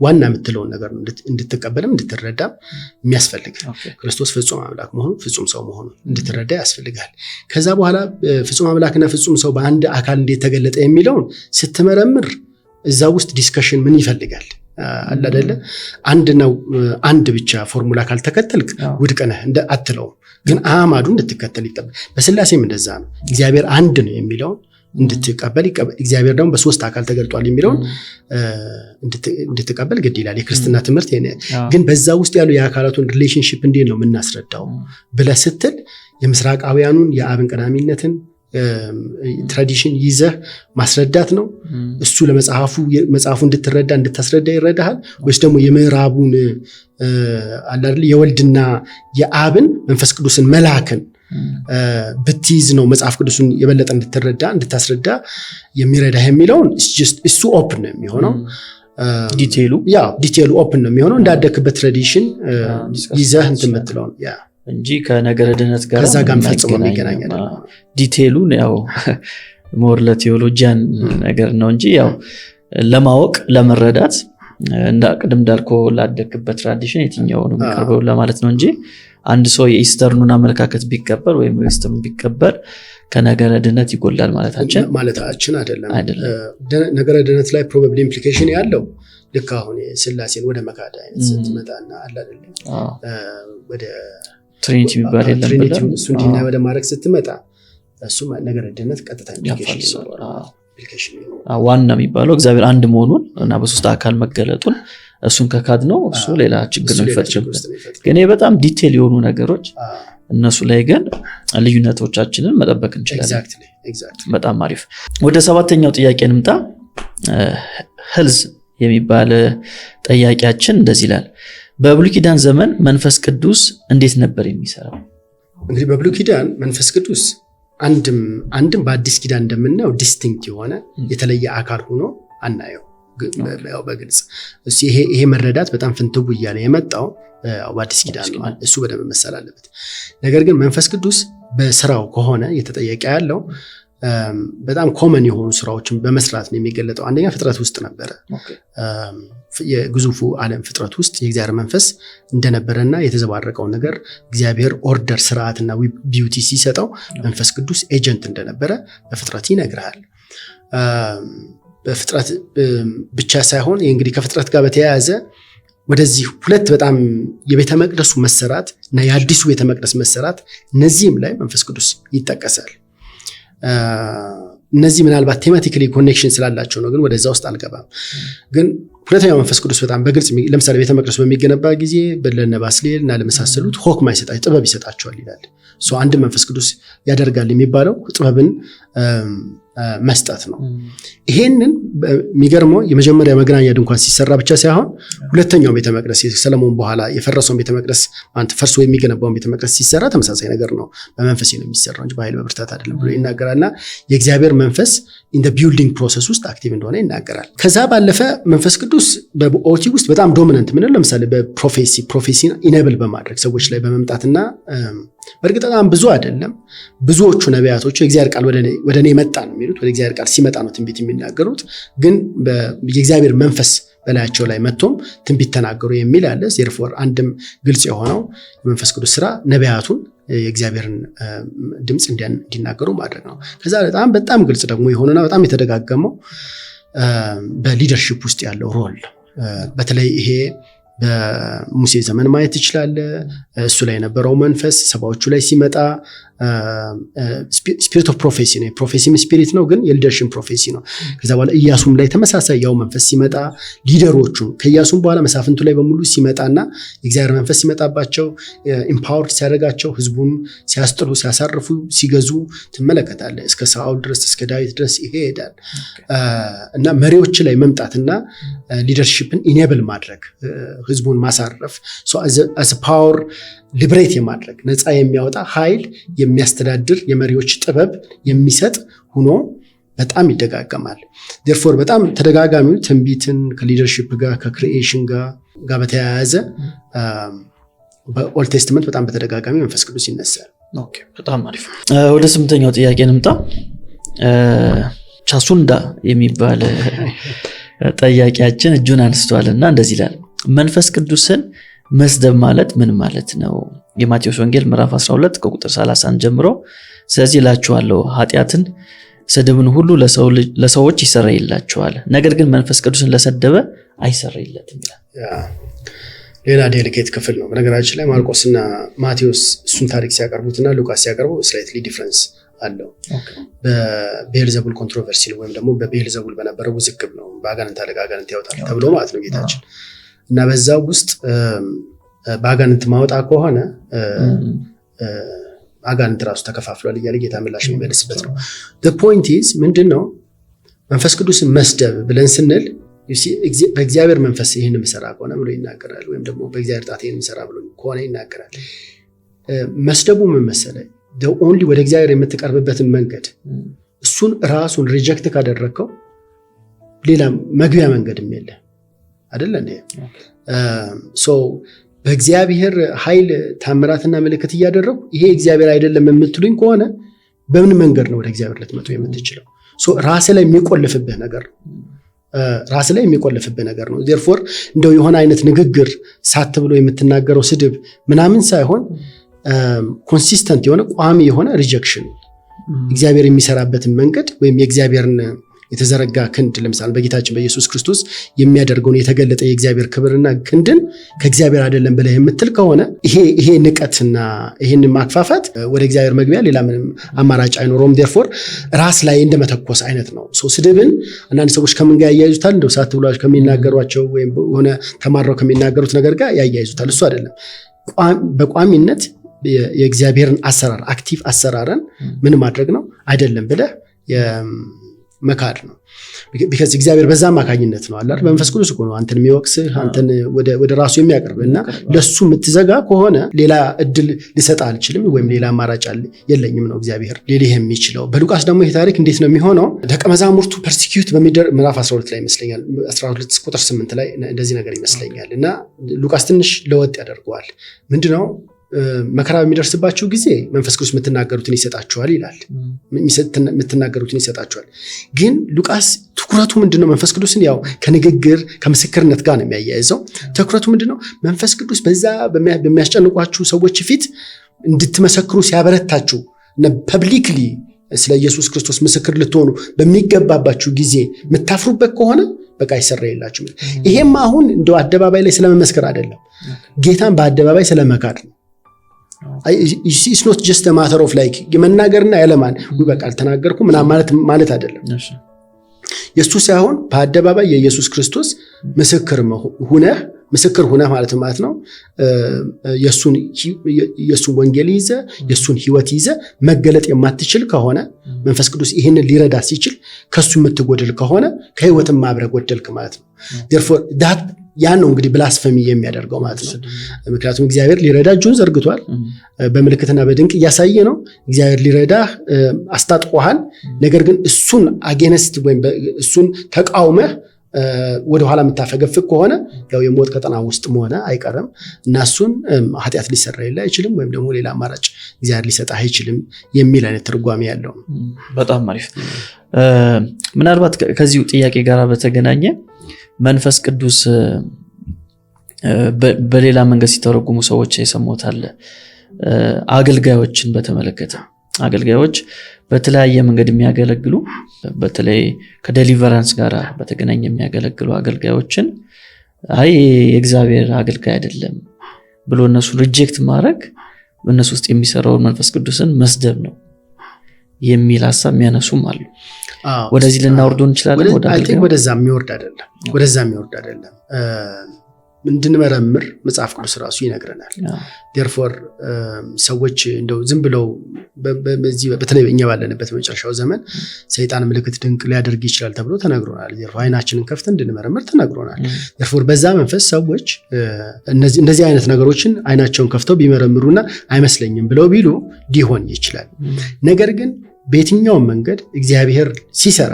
ዋና የምትለውን ነገር ነው እንድትቀበልም እንድትረዳም የሚያስፈልግ። ክርስቶስ ፍጹም አምላክ መሆኑ፣ ፍጹም ሰው መሆኑ እንድትረዳ ያስፈልጋል። ከዛ በኋላ ፍጹም አምላክና ፍጹም ሰው በአንድ አካል እንዴት ተገለጠ የሚለውን ስትመረምር እዛ ውስጥ discussion ምን ይፈልጋል አለ አይደለ? አንድ ነው፣ አንድ ብቻ ፎርሙላ ካልተከተልክ ውድቅ ነህ እንደ አትለውም። ግን አማዱ እንድትከተል ይጠበቅ። በስላሴም እንደዛ ነው። እግዚአብሔር አንድ ነው የሚለውን እንድትቀበል፣ እግዚአብሔር ደግሞ በሶስት አካል ተገልጧል የሚለውን እንድትቀበል ግድ ይላል የክርስትና ትምህርት። ግን በዛ ውስጥ ያሉ የአካላቱን relationship እንዴት ነው የምናስረዳው ብለህ ስትል የምስራቃውያኑን የአብን ቀዳሚነትን tradition ይዘህ ማስረዳት ነው። እሱ ለመጽሐፉ መጽሐፉ እንድትረዳ እንድታስረዳ ይረዳሃል፣ ወይስ ደግሞ የምዕራቡን አለ አይደል የወልድና የአብን መንፈስ ቅዱስን መላክን ብትይዝ ነው መጽሐፍ ቅዱስን የበለጠ እንድትረዳ እንድታስረዳ የሚረዳህ የሚለውን እሱ open ነው የሚሆነው። Detail ኡ Yeah፣ detail ኡ open ነው የሚሆነው። እንዳደክበት tradition ይዘህ እንትን የምትለው ነው እንጂ ከነገረ ድነት ጋር ከዛ ጋር ፈጽሞ የሚገናኝ አይደለም። Detail ኡን ያው more ለ theologian ነገር ነው እንጂ ያው ለማወቅ፣ ለመረዳት ቅድም እንዳልከው ላደግበት tradition የትኛው ነው የሚቀርበው ለማለት ነው እንጂ አንድ ሰው የ Eastern ኑን አመለካከት ቢቀበል ወይም የ Western ኑን ቢቀበል ከነገረ ድነት ይጎላል ማለታችን ማለታችን አይደለም። ነገረ ድነት ላይ probably implication ያለው ልክ አሁን ስላሴን ወደ መካድ አይነት ስትመጣና አለ አይደለ ወደ Trinity የሚባል የለም። Trinity ውን እሱ እንዲና ወደ ማድረግ ስትመጣ እሱ ነገረ ድነት ቀጥታ implication ይኖረዋል። ዋና የሚባለው እግዚአብሔር አንድ መሆኑን እና በሶስት አካል መገለጡን እሱን ከካድ ነው እሱ ሌላ ችግር ነው የሚፈጥርብን። ግን በጣም detail የሆኑ ነገሮች እነሱ ላይ ግን ልዩነቶቻችንን መጠበቅ እንችላለን። በጣም አሪፍ። ወደ ሰባተኛው ጥያቄ እንምጣ። ህልዝ የሚባል ጠያቂያችን እንደዚህ ይላል፦ በብሉይ ኪዳን ዘመን መንፈስ ቅዱስ እንዴት ነበር የሚሰራው? እንግዲህ በብሉይ ኪዳን መንፈስ ቅዱስ አንድም አንድም በአዲስ ኪዳን እንደምናየው distinct የሆነ የተለየ አካል ሆኖ አናየው። ያው በግልጽ ይሄ መረዳት በጣም ፍንትው እያለ የመጣው በአዲስ ኪዳን ነው። እሱ በደንብ መሰል አለበት። ነገር ግን መንፈስ ቅዱስ በስራው ከሆነ እየተጠየቀ ያለው በጣም common የሆኑ ስራዎችን በመስራት ነው የሚገለጠው። አንደኛ ፍጥረት ውስጥ ነበረ። የግዙፉ ዓለም ፍጥረት ውስጥ የእግዚአብሔር መንፈስ እንደነበረና የተዘባረቀውን ነገር እግዚአብሔር order፣ ስርዓትና beauty ሲሰጠው መንፈስ ቅዱስ agent እንደነበረ በፍጥረት ይነግርሃል። በፍጥረት ብቻ ሳይሆን እንግዲህ ከፍጥረት ጋር በተያያዘ ወደዚህ ሁለት በጣም የቤተ መቅደሱ መሰራት እና የአዲሱ ቤተ መቅደስ መሰራት እነዚህም ላይ መንፈስ ቅዱስ ይጠቀሳል። እነዚህ ምናልባት thematically connection ስላላቸው ነው፣ ግን ወደዛ ውስጥ አልገባም። ግን ሁለተኛው መንፈስ ቅዱስ በጣም በግልጽ ለምሳሌ ቤተ መቅደሱ በሚገነባ ጊዜ ለነ ባስልኤል እና ለመሳሰሉት ሆክማ ይሰጣቸው፣ ጥበብ ይሰጣቸዋል ይላል። አንድ መንፈስ ቅዱስ ያደርጋል የሚባለው ጥበብን መስጠት ነው። ይሄንን የሚገርመው የመጀመሪያ መገናኛ ድንኳን ሲሰራ ብቻ ሳይሆን ሁለተኛው ቤተ መቅደስ፣ ሰለሞን በኋላ የፈረሰውን ቤተ መቅደስ፣ ፈርሶ የሚገነባውን ቤተ መቅደስ ሲሰራ ተመሳሳይ ነገር ነው። በመንፈሴ ነው የሚሰራው እንጂ በኃይል በብርታት አይደለም ብሎ ይናገራልና የእግዚአብሔር መንፈስ in building process ውስጥ active እንደሆነ ይናገራል። ከዛ ባለፈ መንፈስ ቅዱስ በ OT ውስጥ በጣም dominant ምንለው ለምሳሌ በ prophecy ን enable በማድረግ ሰዎች ላይ በመምጣትና በእርግጥ በጣም ብዙ አይደለም። ብዙዎቹ ነቢያቶቹ የእግዚአብሔር ቃል ወደ እኔ መጣ ነው የሚሉት። ወደ እግዚአብሔር ቃል ሲመጣ ነው ትንቢት የሚናገሩት። ግን የእግዚአብሔር መንፈስ በላያቸው ላይ መጥቶም ትንቢት ተናገሩ የሚል አለ። Therefore አንድም ግልጽ የሆነው የመንፈስ ቅዱስ ስራ ነቢያቱን የእግዚአብሔርን ድምፅ እንዲናገሩ ማድረግ ነው። ከዛ በጣም በጣም ግልጽ ደግሞ የሆነና በጣም የተደጋገመው በ leadership ውስጥ ያለው role፣ በተለይ ይሄ በሙሴ ዘመን ማየት ትችላለህ። እሱ ላይ የነበረው መንፈስ ሰባዎቹ ላይ ሲመጣ spirit of prophecy ነው። የ prophecy ም spirit ነው፣ ግን የ leadership prophecy ነው። ከዛ በኋላ ኢያሱም ላይ ተመሳሳይ ያው መንፈስ ሲመጣ leader ኦቹን፣ ከኢያሱም በኋላ መሳፍንቱ ላይ በሙሉ ሲመጣና የእግዚአብሔር መንፈስ ሲመጣባቸው empowered ሲያደርጋቸው ህዝቡን ሲያስጥሉ፣ ሲያሳርፉ፣ ሲገዙ ትመለከታለህ። እስከ ሳኦል ድረስ፣ እስከ ዳዊት ድረስ ይሄ ይሄዳል እና መሪዎች ላይ መምጣትና leadership ን enable ማድረግ፣ ህዝቡን ማሳረፍ፣ as power liberate የማድረግ፣ ነፃ የሚያወጣ ኃይል፣ የሚያስተዳድር፣ የመሪዎች ጥበብ የሚሰጥ ሆኖ በጣም ይደጋገማል። Therefore በጣም ተደጋጋሚው ትንቢትን ከ leadership ጋር፣ ከ creation ጋር በተያያዘ በ Old Testament በጣም በተደጋጋሚ መንፈስ ቅዱስ ይነሳል። በጣም አሪፍ። ወደ ስምንተኛው ጥያቄ እንምጣ። ቻሱንዳ የሚባል ጠያቂያችን እጁን አንስቷል እና እንደዚህ ይላል፦ መንፈስ ቅዱስን መስደብ ማለት ምን ማለት ነው? የማቴዎስ ወንጌል ምዕራፍ 12 ከቁጥር 31 ጀምሮ ስለዚህ እላችኋለሁ ኃጢአትን ስድብን ሁሉ ለሰዎች ይሰረይላቸዋል፣ ነገር ግን መንፈስ ቅዱስን ለሰደበ አይሰረይለትም ይላል። ሌላ delicate ክፍል ነው። በነገራችን ላይ ማርቆስና ማቴዎስ እሱን ታሪክ ሲያቀርቡትና ሉቃስ ሲያቀርቡ slightly difference አለው። በቤልዘቡል controversy ነው ወይም ደግሞ በቤልዘቡል በነበረው ውዝግብ ነው። በአጋንንት አለቃ አጋንንት ያወጣል ተብሎ ማለት ነው ጌታችን። እና በዛ ውስጥ በአጋንንት ማወጣ ከሆነ አጋንንት ራሱ ተከፋፍሏል እያለ ጌታ ምላሽ የሚመልስበት ነው። Point is ምንድን ነው? መንፈስ ቅዱስን መስደብ ብለን ስንል በእግዚአብሔር መንፈስ ይህን ምሰራ ከሆነ ብሎ ይናገራል። ወይም ደግሞ በእግዚአብሔር ጣት ይህን ምሰራ ብሎ ከሆነ ይናገራል። መስደቡ ምን መሰለህ? Only ወደ እግዚአብሔር የምትቀርብበትን መንገድ እሱን ራሱን reject ካደረግከው ሌላ መግቢያ መንገድም የለ አይደለ እንዴ? በእግዚአብሔር ኃይል ታምራትና ምልክት እያደረጉ ይሄ እግዚአብሔር አይደለም የምትሉኝ ከሆነ በምን መንገድ ነው ወደ እግዚአብሔር ልትመጡ የምትችለው? ራስ ላይ የሚቆልፍብህ ነገር ነው። ራስ ላይ የሚቆልፍብህ ነገር ነው። Therefore እንደው የሆነ አይነት ንግግር ሳት ብሎ የምትናገረው ስድብ ምናምን ሳይሆን consistent የሆነ፣ ቋሚ የሆነ rejection፣ እግዚአብሔር የሚሰራበትን መንገድ ወይም የእግዚአብሔርን የተዘረጋ ክንድ፣ ለምሳሌ በጌታችን በኢየሱስ ክርስቶስ የሚያደርገውን የተገለጠ የእግዚአብሔር ክብርና ክንድን ከእግዚአብሔር አይደለም ብለህ የምትል ከሆነ ይሄ ንቀትና ይሄንን ማክፋፋት ወደ እግዚአብሔር መግቢያ ሌላ ምንም አማራጭ አይኖረውም። Therefore ራስ ላይ እንደመተኮስ አይነት ነው። ስድብን አንዳንድ ሰዎች ከምን ጋር ያያይዙታል? እንደው ሳት ብሏቸው ከሚናገሯቸው ወይም ሆነ ተማረው ከሚናገሩት ነገር ጋር ያያይዙታል። እሱ አይደለም። በቋሚነት የእግዚአብሔርን አሰራር፣ active አሰራርን ምን ማድረግ ነው፣ አይደለም ብለህ መካድ ነው። Because እግዚአብሔር በዛ አማካኝነት ነው አለ፣ በመንፈስ ቅዱስ እኮ ነው አንተን የሚወቅስህ፣ አንተን ወደ ራሱ የሚያቀርብ። እና ለሱ የምትዘጋ ከሆነ ሌላ እድል ልሰጥ አልችልም ወይም ሌላ አማራጭ የለኝም ነው እግዚአብሔር ሊልህ የሚችለው። በሉቃስ ደግሞ ይህ ታሪክ እንዴት ነው የሚሆነው? ደቀ መዛሙርቱ persecute በሚደር ምዕራፍ 12 ላይ ይመስለኛል፣ 12 ቁጥር 8 ላይ እንደዚህ ነገር ይመስለኛል። እና ሉቃስ ትንሽ ለወጥ ያደርገዋል። ምንድነው? መከራ በሚደርስባችሁ ጊዜ መንፈስ ቅዱስ የምትናገሩትን ይሰጣችኋል ይላል። የምትናገሩትን ይሰጣችኋል። ግን ሉቃስ ትኩረቱ ምንድነው? መንፈስ ቅዱስን ያው ከንግግር ከምስክርነት ጋር ነው የሚያያይዘው። ትኩረቱ ምንድነው? መንፈስ ቅዱስ በዛ በሚያስጨንቋችሁ ሰዎች ፊት እንድትመሰክሩ ሲያበረታችሁ እና publicly ስለ ኢየሱስ ክርስቶስ ምስክር ልትሆኑ በሚገባባችሁ ጊዜ የምታፍሩበት ከሆነ በቃ ይሰረይላችኋል። ይሄም አሁን እንደው አደባባይ ላይ ስለመመስከር አይደለም፣ ጌታን በአደባባይ ስለመካድ ነው። It's not just matter of like የመናገርና ያለማን፣ በቃ አልተናገርኩም ምናምን ማለት አይደለም። የእሱ ሳይሆን በአደባባይ የኢየሱስ ክርስቶስ ምስክር ሁነህ ምስክር ሁነህ ማለት ማለት ነው የእሱን ወንጌል ይዘህ፣ የእሱን ህይወት ይዘህ መገለጥ የማትችል ከሆነ፣ መንፈስ ቅዱስ ይህንን ሊረዳ ሲችል ከሱ የምትጎድል ከሆነ ከህይወትም አብረህ ጎደልክ ማለት ነው። Therefore ያን ነው እንግዲህ blasphemy የሚያደርገው ማለት ነው። ምክንያቱም እግዚአብሔር ሊረዳ እጁን ዘርግቷል። በምልክትና በድንቅ እያሳየ ነው። እግዚአብሔር ሊረዳህ አስታጥቆሃል። ነገር ግን እሱን against ወይም እሱን ተቃውመህ ወደኋላ የምታፈገፍግ ከሆነ ያው የሞት ቀጠና ውስጥ መሆን አይቀርም እና እሱን ኃጢአት ሊሰረይልህ አይችልም ወይም ደግሞ ሌላ አማራጭ እግዚአብሔር ሊሰጥህ አይችልም የሚል አይነት ትርጓሜ ያለው ነው። በጣም አሪፍ። ምናልባት ከዚሁ ጥያቄ ጋር በተገናኘ መንፈስ ቅዱስ በሌላ መንገድ ሲተረጉሙ ሰዎች የሰሙት አለ። አገልጋዮችን በተመለከተ፣ አገልጋዮች በተለያየ መንገድ የሚያገለግሉ፣ በተለይ ከ deliverance ጋር በተገናኘ የሚያገለግሉ አገልጋዮችን አይ የእግዚአብሔር አገልጋይ አይደለም ብሎ እነሱን reject ማድረግ በእነሱ ውስጥ የሚሰራውን መንፈስ ቅዱስን መስደብ ነው የሚል ሀሳብ የሚያነሱም አሉ። ወደዚህ ልናወርዶ እንችላለን። ወደዛ የሚወርድ አይደለም። ወደዛ የሚወርድ አይደለም። እንድንመረምር መጽሐፍ ቅዱስ ራሱ ይነግረናል። Therefore ሰዎች እንደው ዝም ብለው በተለይ እኛ ባለንበት መጨረሻው ዘመን ሰይጣን ምልክት ድንቅ ሊያደርግ ይችላል ተብሎ ተነግሮናል። Therefore አይናችንን ከፍተን እንድንመረምር ተነግሮናል። Therefore በዛ መንፈስ ሰዎች እንደዚህ አይነት ነገሮችን አይናቸውን ከፍተው ቢመረምሩና አይመስለኝም ብለው ቢሉ ሊሆን ይችላል። ነገር ግን በየትኛውም መንገድ እግዚአብሔር ሲሰራ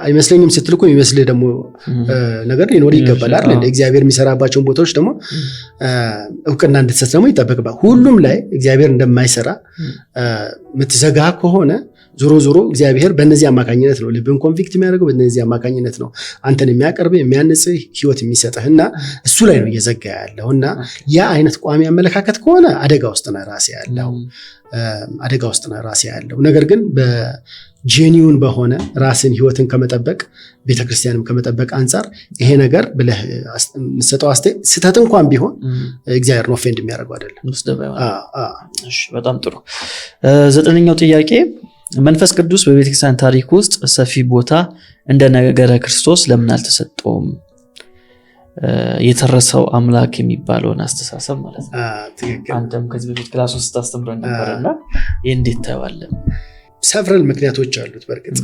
አይመስለኝም ስትል እኮ የሚመስልህ ደግሞ ነገር ሊኖር ይገባል አይደል? እግዚአብሔር የሚሰራባቸውን ቦታዎች ደግሞ እውቅና እንድትሰጥ ደግሞ ይጠበቅባል። ሁሉም ላይ እግዚአብሔር እንደማይሰራ የምትዘጋ ከሆነ ዞሮ ዞሮ እግዚአብሔር በእነዚህ አማካኝነት ነው ልብን convict የሚያደርገው፣ በእነዚህ አማካኝነት ነው አንተን የሚያቀርብህ፣ የሚያንጽህ፣ ህይወት የሚሰጥህ እና እሱ ላይ ነው እየዘጋ ያለው። እና ያ አይነት ቋሚ አመለካከት ከሆነ አደጋ ውስጥ ነው ራሴ ያለው፣ አደጋ ውስጥ ነው ራሴ ያለው። ነገር ግን በ genuine በሆነ ራስን ህይወትን ከመጠበቅ፣ ቤተክርስቲያንም ከመጠበቅ አንጻር ይሄ ነገር ብለህ የምትሰጠው አስተያየት ስህተት እንኳን ቢሆን እግዚአብሔርን offend የሚያደርገው አይደለም። በጣም ጥሩ። ዘጠነኛው ጥያቄ፣ መንፈስ ቅዱስ በቤተክርስቲያን ታሪክ ውስጥ ሰፊ ቦታ እንደ ነገረ ክርስቶስ ለምን አልተሰጠውም? የተረሰው አምላክ የሚባለውን አስተሳሰብ ማለት ነው። አንተም ከዚህ በፊት class ውስጥ ስታስተምረን ነበርና ይህ እንዴት ታየዋለህ? Several ምክንያቶች አሉት። በእርግጥ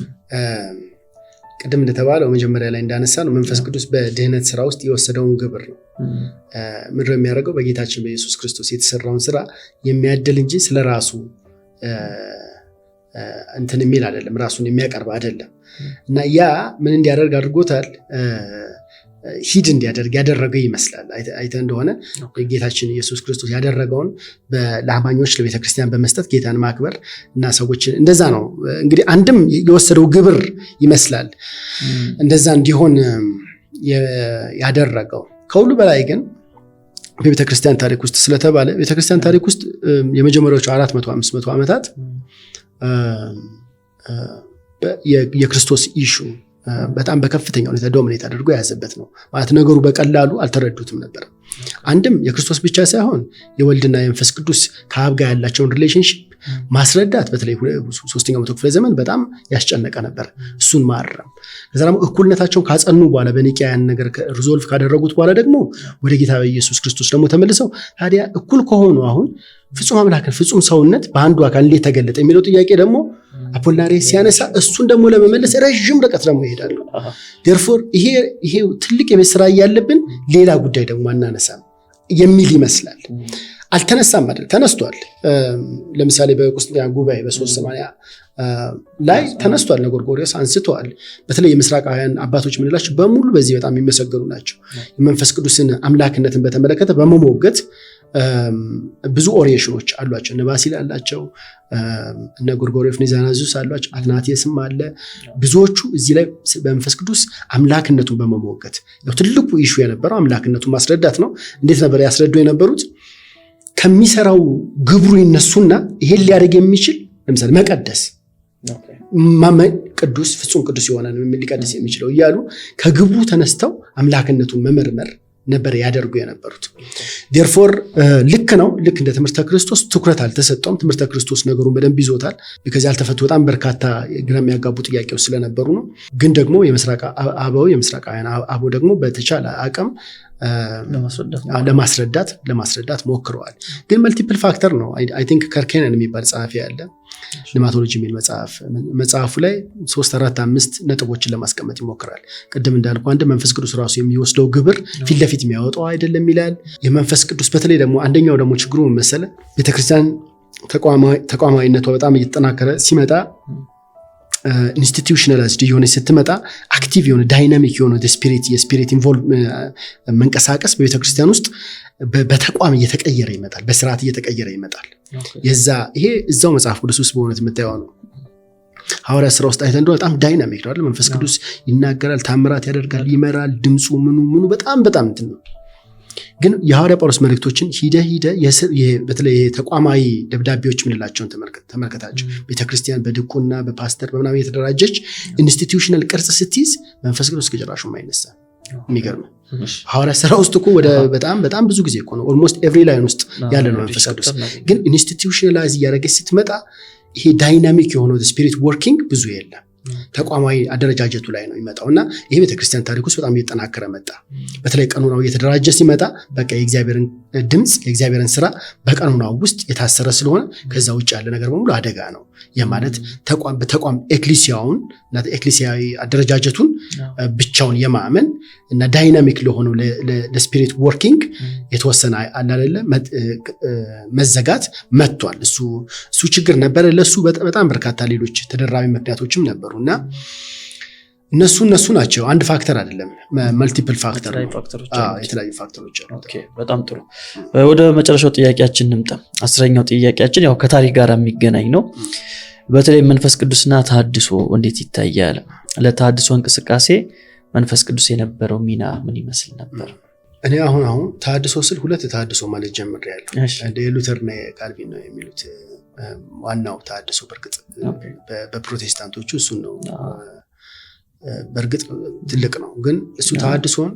ቅድም እንደተባለው፣ መጀመሪያ ላይ እንዳነሳ ነው፣ መንፈስ ቅዱስ በድህነት ስራ ውስጥ የወሰደውን ግብር ነው። ምድር የሚያደርገው በጌታችን በኢየሱስ ክርስቶስ የተሰራውን ስራ የሚያድል እንጂ ስለ ራሱ እንትን የሚል አይደለም፣ ራሱን የሚያቀርብ አይደለም። እና ያ ምን እንዲያደርግ አድርጎታል? Hide እንዲያደርግ ያደረገው ይመስላል። አይተ እንደሆነ ጌታችን ኢየሱስ ክርስቶስ ያደረገውን ለአማኞች፣ ለቤተክርስቲያን በመስጠት ጌታን ማክበር እና ሰዎችን እንደዛ ነው እንግዲህ አንድም የወሰደው ግብር ይመስላል እንደዛ እንዲሆን ያደረገው። ከሁሉ በላይ ግን በቤተክርስቲያን ታሪክ ውስጥ ስለተባለ ቤተክርስቲያን ታሪክ ውስጥ የመጀመሪያዎቹ 400 500 ዓመታት የክርስቶስ issue በጣም በከፍተኛ ሁኔታ dominate አድርጎ የያዘበት ነው። ማለት ነገሩ በቀላሉ አልተረዱትም ነበር። አንድም የክርስቶስ ብቻ ሳይሆን የወልድና የመንፈስ ቅዱስ ከአብ ጋር ያላቸውን relationship ማስረዳት በተለይ ሶስተኛው መቶ ክፍለ ዘመን በጣም ያስጨነቀ ነበር። እሱን ማረም፣ ከዛ ደግሞ እኩልነታቸውን ካጸኑ በኋላ፣ በኒቅያ ያን ነገር resolve ካደረጉት በኋላ ደግሞ ወደ ጌታ በኢየሱስ ክርስቶስ ደግሞ ተመልሰው ታዲያ እኩል ከሆኑ አሁን ፍጹም አምላክን ፍጹም ሰውነት በአንዱ አካል እንዴት ተገለጠ የሚለው ጥያቄ ደግሞ አፖሊናሪስ ሲያነሳ እሱን ደግሞ ለመመለስ ረዥም ርቀት ደግሞ ይሄዳሉ። Therefore ይሄ ትልቅ የቤት ስራ እያለብን ሌላ ጉዳይ ደግሞ አናነሳም የሚል ይመስላል። አልተነሳም አይደል፣ ተነስቷል። ለምሳሌ በቁስጥንጥንያ ጉባኤ በ380 ላይ ተነስቷል። እነ ጎርጎርዮስ አንስተዋል። በተለይ የምስራቃውያን አባቶች የምንላቸው በሙሉ በዚህ በጣም የሚመሰገኑ ናቸው። የመንፈስ ቅዱስን አምላክነትን በተመለከተ በመሞገት ብዙ oration ኖች አሏቸው። እነ ባሲል አላቸው፣ እነ ጎርጎርዮስ ናዚያንዙስ አሏቸው፣ አትናቴስም አለ። ብዙዎቹ እዚህ ላይ በመንፈስ ቅዱስ አምላክነቱን በመሞገት፣ ያው ትልቁ issue የነበረው አምላክነቱን ማስረዳት ነው። እንዴት ነበር ያስረዱ የነበሩት? ከሚሰራው ግብሩ ይነሱና ይሄን ሊያደርግ የሚችል ለምሳሌ መቀደስ ቅዱስ ፍጹም ቅዱስ የሆነ ሊቀድስ የሚችለው እያሉ ከግብሩ ተነስተው አምላክነቱን መመርመር ነበር ያደርጉ የነበሩት። Therefore ልክ ነው። ልክ እንደ ትምህርተ ክርስቶስ ትኩረት አልተሰጠውም። ትምህርተ ክርስቶስ ነገሩን በደንብ ይዞታል። ከዚህ ያልተፈቱ በጣም በርካታ ግራ የሚያጋቡ ጥያቄዎች ስለነበሩ ነው። ግን ደግሞ የምስራቅ አበው የምስራቃውያን አበው ደግሞ በተቻለ አቅም ለማስረዳት ሞክረዋል። ግን multiple factor ነው። I think ከርኬነን የሚባል ጸሐፊ አለ፣ Pneumatology የሚል መጽሐፍ። መጽሐፉ ላይ 3፣ 4፣ 5 ነጥቦችን ለማስቀመጥ ይሞክራል። ቅድም እንዳልኩ አንድ መንፈስ ቅዱስ ራሱ የሚወስደው ግብር ፊት ለፊት የሚያወጣው አይደለም ይላል። የመንፈስ ቅዱስ በተለይ ደግሞ አንደኛው ደግሞ ችግሩ ምን መሰለህ? ቤተክርስቲያን ተቋማዊነቷ በጣም እየተጠናከረ ሲመጣ፣ institutionalized እየሆነች ስትመጣ፣ active የሆነ dynamic የሆነ spirit የ spirit involve መንቀሳቀስ በቤተክርስቲያን ውስጥ በተቋም እየተቀየረ ይመጣል፣ በስርዓት እየተቀየረ ይመጣል። የዛ ይሄ እዛው መጽሐፍ ቅዱስ ውስጥ በእውነት የምታየው ነው። ሐዋርያት ስራ ውስጥ አይተህ እንደሆነ በጣም dynamic ነው አይደል? መንፈስ ቅዱስ ይናገራል፣ ታምራት ያደርጋል፣ ይመራል። ድምፁ ምኑ ምኑ በጣም በጣም እንትን ነው። ግን የሐዋርያ ጳውሎስ መልእክቶችን ሂደ ሂደ በተለይ ተቋማዊ ደብዳቤዎች ምንላቸውን ተመልከታቸው። ቤተክርስቲያን በድቁና፣ በፓስተር፣ በምናምን የተደራጀች institutional ቅርጽ ስትይዝ መንፈስ ቅዱስ ከጭራሹ አይነሳ። የሚገርም ሐዋርያ ስራ ውስጥ እኮ ወደ በጣም በጣም ብዙ ጊዜ እኮ ነው፣ almost every line ውስጥ ያለ ነው መንፈስ ቅዱስ። ግን institutionalize እያደረገች ስትመጣ ይሄ dynamic የሆነው spirit working ብዙ የለም። ተቋማዊ አደረጃጀቱ ላይ ነው የሚመጣው እና ይሄ ቤተክርስቲያን ታሪክ ውስጥ በጣም እየጠናከረ መጣ። በተለይ ቀኖናው እየተደራጀ ሲመጣ በቃ የእግዚአብሔርን ድምፅ፣ የእግዚአብሔርን ስራ በቀኖናው ውስጥ የታሰረ ስለሆነ ከዛ ውጭ ያለ ነገር በሙሉ አደጋ ነው። ይህ ማለት ተቋም በተቋም ኤክሊሲያውን እና ኤክሊሲያዊ አደረጃጀቱን ብቻውን የማመን እና dynamic ለሆነው ለ spirit working የተወሰነ አላደለ መዘጋት መጥቷል። እሱ ችግር ነበረ። ለእሱ በጣም በርካታ ሌሎች ተደራቢ ምክንያቶችም ነበሩ እና እነሱ ናቸው። አንድ factor አይደለም፣ multiple factor ነው። የተለያዩ factor ኦች አሉ። በጣም ጥሩ። ወደ መጨረሻው ጥያቄያችን እንምጣ። 10ኛው ጥያቄያችን ያው ከታሪክ ጋር የሚገናኝ ነው። በተለይ መንፈስ ቅዱስና ተሐድሶ እንዴት ይታያል? ለተሐድሶ እንቅስቃሴ መንፈስ ቅዱስ የነበረው ሚና ምን ይመስል ነበር? እኔ አሁን አሁን ተሐድሶ ስል ሁለት ተሐድሶ ማለት ጀምሬያለሁ። የሉተርና የካልቪን ነው የሚሉት ዋናው ተሐድሶ። በእርግጥ በፕሮቴስታንቶቹ እሱን ነው። በእርግጥ ትልቅ ነው፣ ግን እሱ ተሐድሶን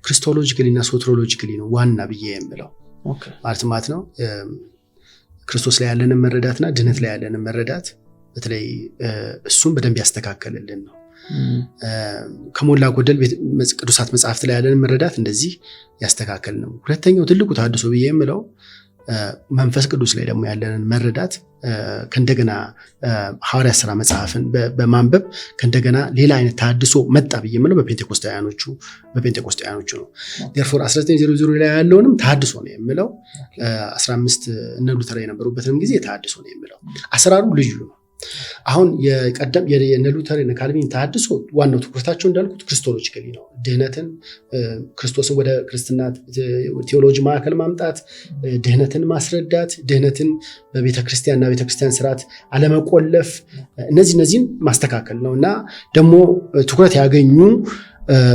Christologically እና soteriologically ነው ዋና ብዬ የምለው ማለት ነው። ክርስቶስ ላይ ያለንን መረዳትና ድነት ላይ ያለንን መረዳት በተለይ እሱን በደንብ ያስተካከልልን ነው። ከሞላ ጎደል ቅዱሳት መጽሐፍት ላይ ያለንን መረዳት እንደዚህ ያስተካከል ነው። ሁለተኛው ትልቁ ተሐድሶ ብዬ የምለው መንፈስ ቅዱስ ላይ ደግሞ ያለንን መረዳት ከእንደገና ሐዋርያ ስራ መጽሐፍን በማንበብ ከእንደገና ሌላ አይነት ተሐድሶ መጣ ብዬ የምለው በፔንቴኮስታውያኖቹ ነው። Therefore 1900 ላይ ያለውንም ተሐድሶ ነው የምለው። 15 እነ ሉተር የነበሩበትንም ጊዜ ተሐድሶ ነው የምለው። አሰራሩ ልዩ ነው። አሁን የቀደም የነ ሉተር፣ የነ ካልቪን ተሐድሶ ዋናው ትኩረታቸው እንዳልኩት Christologically ነው። ድህነትን፣ ክርስቶስን ወደ ክርስትና ቴዎሎጂ ማዕከል ማምጣት፣ ድህነትን ማስረዳት፣ ድህነትን በቤተክርስቲያንና ቤተክርስቲያን ስርዓት አለመቆለፍ፣ እነዚህን ማስተካከል ነው እና ደግሞ ትኩረት ያገኙ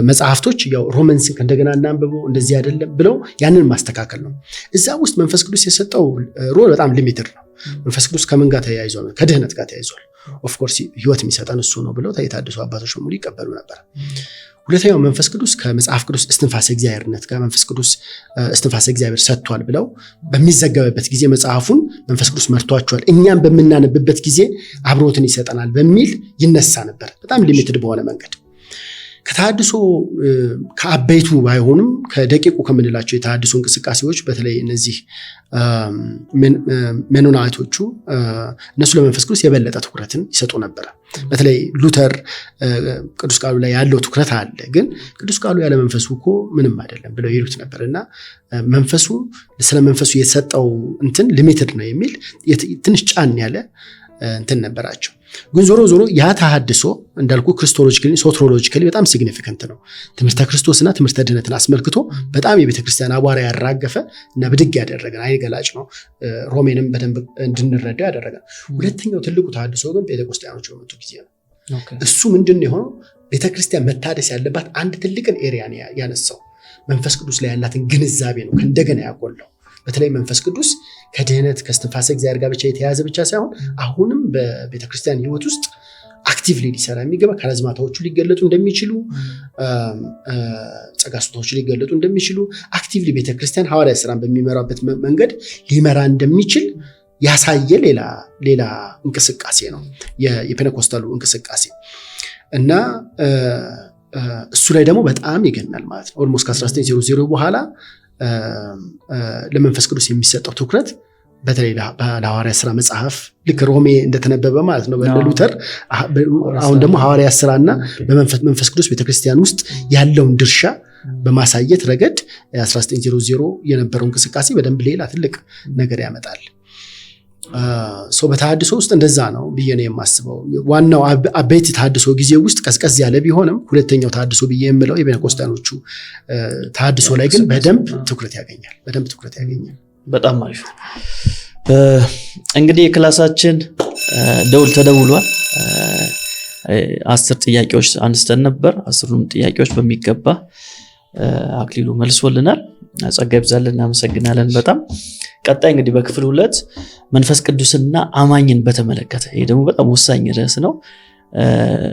መጽሐፍቶች ያው Romans ን ከእንደገና እናንብበው፣ እንደዚህ አይደለም ብለው ያንን ማስተካከል ነው። እዛ ውስጥ መንፈስ ቅዱስ የሰጠው role በጣም limited ነው። መንፈስ ቅዱስ ከምን ጋር ተያይዟል? ከድህነት ጋር ተያይዟል። Of course ህይወት የሚሰጠን እሱ ነው ብለው የታደሱ አባቶች በሙሉ ይቀበሉ ነበር። ሁለተኛው መንፈስ ቅዱስ ከመጽሐፍ ቅዱስ እስትንፋሰ እግዚአብሔርነት ጋር፣ መንፈስ ቅዱስ እስትንፋሰ እግዚአብሔር ሰጥቷል ብለው በሚዘገበበት ጊዜ መጽሐፉን መንፈስ ቅዱስ መርቷቸዋል፣ እኛም በምናነብበት ጊዜ አብሮትን ይሰጠናል በሚል ይነሳ ነበር። በጣም limited በሆነ መንገድ ከተሃድሶ ከአበይቱ ባይሆንም ከደቂቁ ከምንላቸው የተሃድሶ እንቅስቃሴዎች በተለይ እነዚህ ሜኖናይቶቹ እነሱ ለመንፈስ ቅዱስ የበለጠ ትኩረትን ይሰጡ ነበረ። በተለይ ሉተር ቅዱስ ቃሉ ላይ ያለው ትኩረት አለ፣ ግን ቅዱስ ቃሉ ያለ መንፈሱ እኮ ምንም አይደለም ብለው ይሉት ነበር እና መንፈሱ ስለ መንፈሱ የተሰጠው እንትን limited ነው የሚል ትንሽ ጫን ያለ እንትን ነበራቸው። ግን ዞሮ ዞሮ ያ ተሃድሶ እንዳልኩ Christologically፣ soteriologically በጣም significant ነው። ትምህርተ ክርስቶስና ትምህርተ ድነትን አስመልክቶ በጣም የቤተክርስቲያን አቧራ ያራገፈ እና ብድግ ያደረገን አይን ገላጭ ነው። ሮሜንም በደንብ እንድንረዳ ያደረገ ነው። ሁለተኛው ትልቁ ተሃድሶ ግን ጴንጤቆስጤያኖች በመጡ ጊዜ ነው። እሱ ምንድን የሆነው ቤተክርስቲያን መታደስ ያለባት አንድ ትልቅን area ያነሳው መንፈስ ቅዱስ ላይ ያላትን ግንዛቤ ነው ከእንደገና ያጎላው። በተለይ መንፈስ ቅዱስ ከድህነት፣ ከእስትንፋሰ እግዚአብሔር ጋር ብቻ የተያዘ ብቻ ሳይሆን አሁንም በቤተክርስቲያን ሕይወት ውስጥ Actively ሊሰራ የሚገባ፣ charisma ዎቹ ሊገለጡ እንደሚችሉ፣ ጸጋ ስጦታዎቹ ሊገለጡ እንደሚችሉ፣ actively ቤተክርስቲያን ሐዋርያ ስራን በሚመራበት መንገድ ሊመራ እንደሚችል ያሳየ ሌላ እንቅስቃሴ ነው የፔንቴኮስታሉ እንቅስቃሴ። እና እሱ ላይ ደግሞ በጣም ይገናል ማለት ነው። Almost ከ1900 በኋላ ለመንፈስ ቅዱስ የሚሰጠው ትኩረት፣ በተለይ ለሐዋርያ ስራ መጽሐፍ፣ ልክ ሮሜ እንደተነበበ ማለት ነው ሉተር፣ አሁን ደግሞ ሐዋርያ ስራና በመንፈስ ቅዱስ ቤተክርስቲያን ውስጥ ያለውን ድርሻ በማሳየት ረገድ 1900 የነበረው እንቅስቃሴ በደንብ ሌላ ትልቅ ነገር ያመጣል። በተሃድሶ ውስጥ እንደዛ ነው ብዬ ነው የማስበው። ዋናው አበይት ተሃድሶ ጊዜ ውስጥ ቀዝቀዝ ያለ ቢሆንም ሁለተኛው ተሃድሶ ብዬ የምለው የፔንቴኮስታኖቹ ተሃድሶ ላይ ግን በደንብ ትኩረት ያገኛል። በደንብ ትኩረት ያገኛል። በጣም አሪፍ። እንግዲህ የ class ኣችን ደውል ተደውሏል። 10 ጥያቄዎች አንስተን ነበር። 10ሩንም ጥያቄዎች በሚገባ አክሊሉ መልሶልናል። ጸጋ ይብዛልን፣ እናመሰግናለን በጣም። ቀጣይ እንግዲህ በክፍል 2 መንፈስ ቅዱስና አማኝን በተመለከተ፣ ይሄ ደግሞ በጣም ወሳኝ ርዕስ ነው።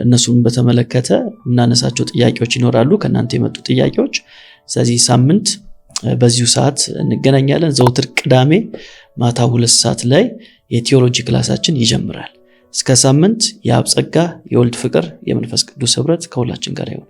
እነሱን በተመለከተ የምናነሳቸው ጥያቄዎች ይኖራሉ፣ ከእናንተ የመጡ ጥያቄዎች። ስለዚህ ሳምንት በዚሁ ሰዓት እንገናኛለን። ዘውትር ቅዳሜ ማታ 2 ሰዓት ላይ የ theology class ኣችን ይጀምራል። እስከ ሳምንት የአብ ጸጋ፣ የወልድ ፍቅር፣ የመንፈስ ቅዱስ ህብረት ከሁላችን ጋር ይሁን።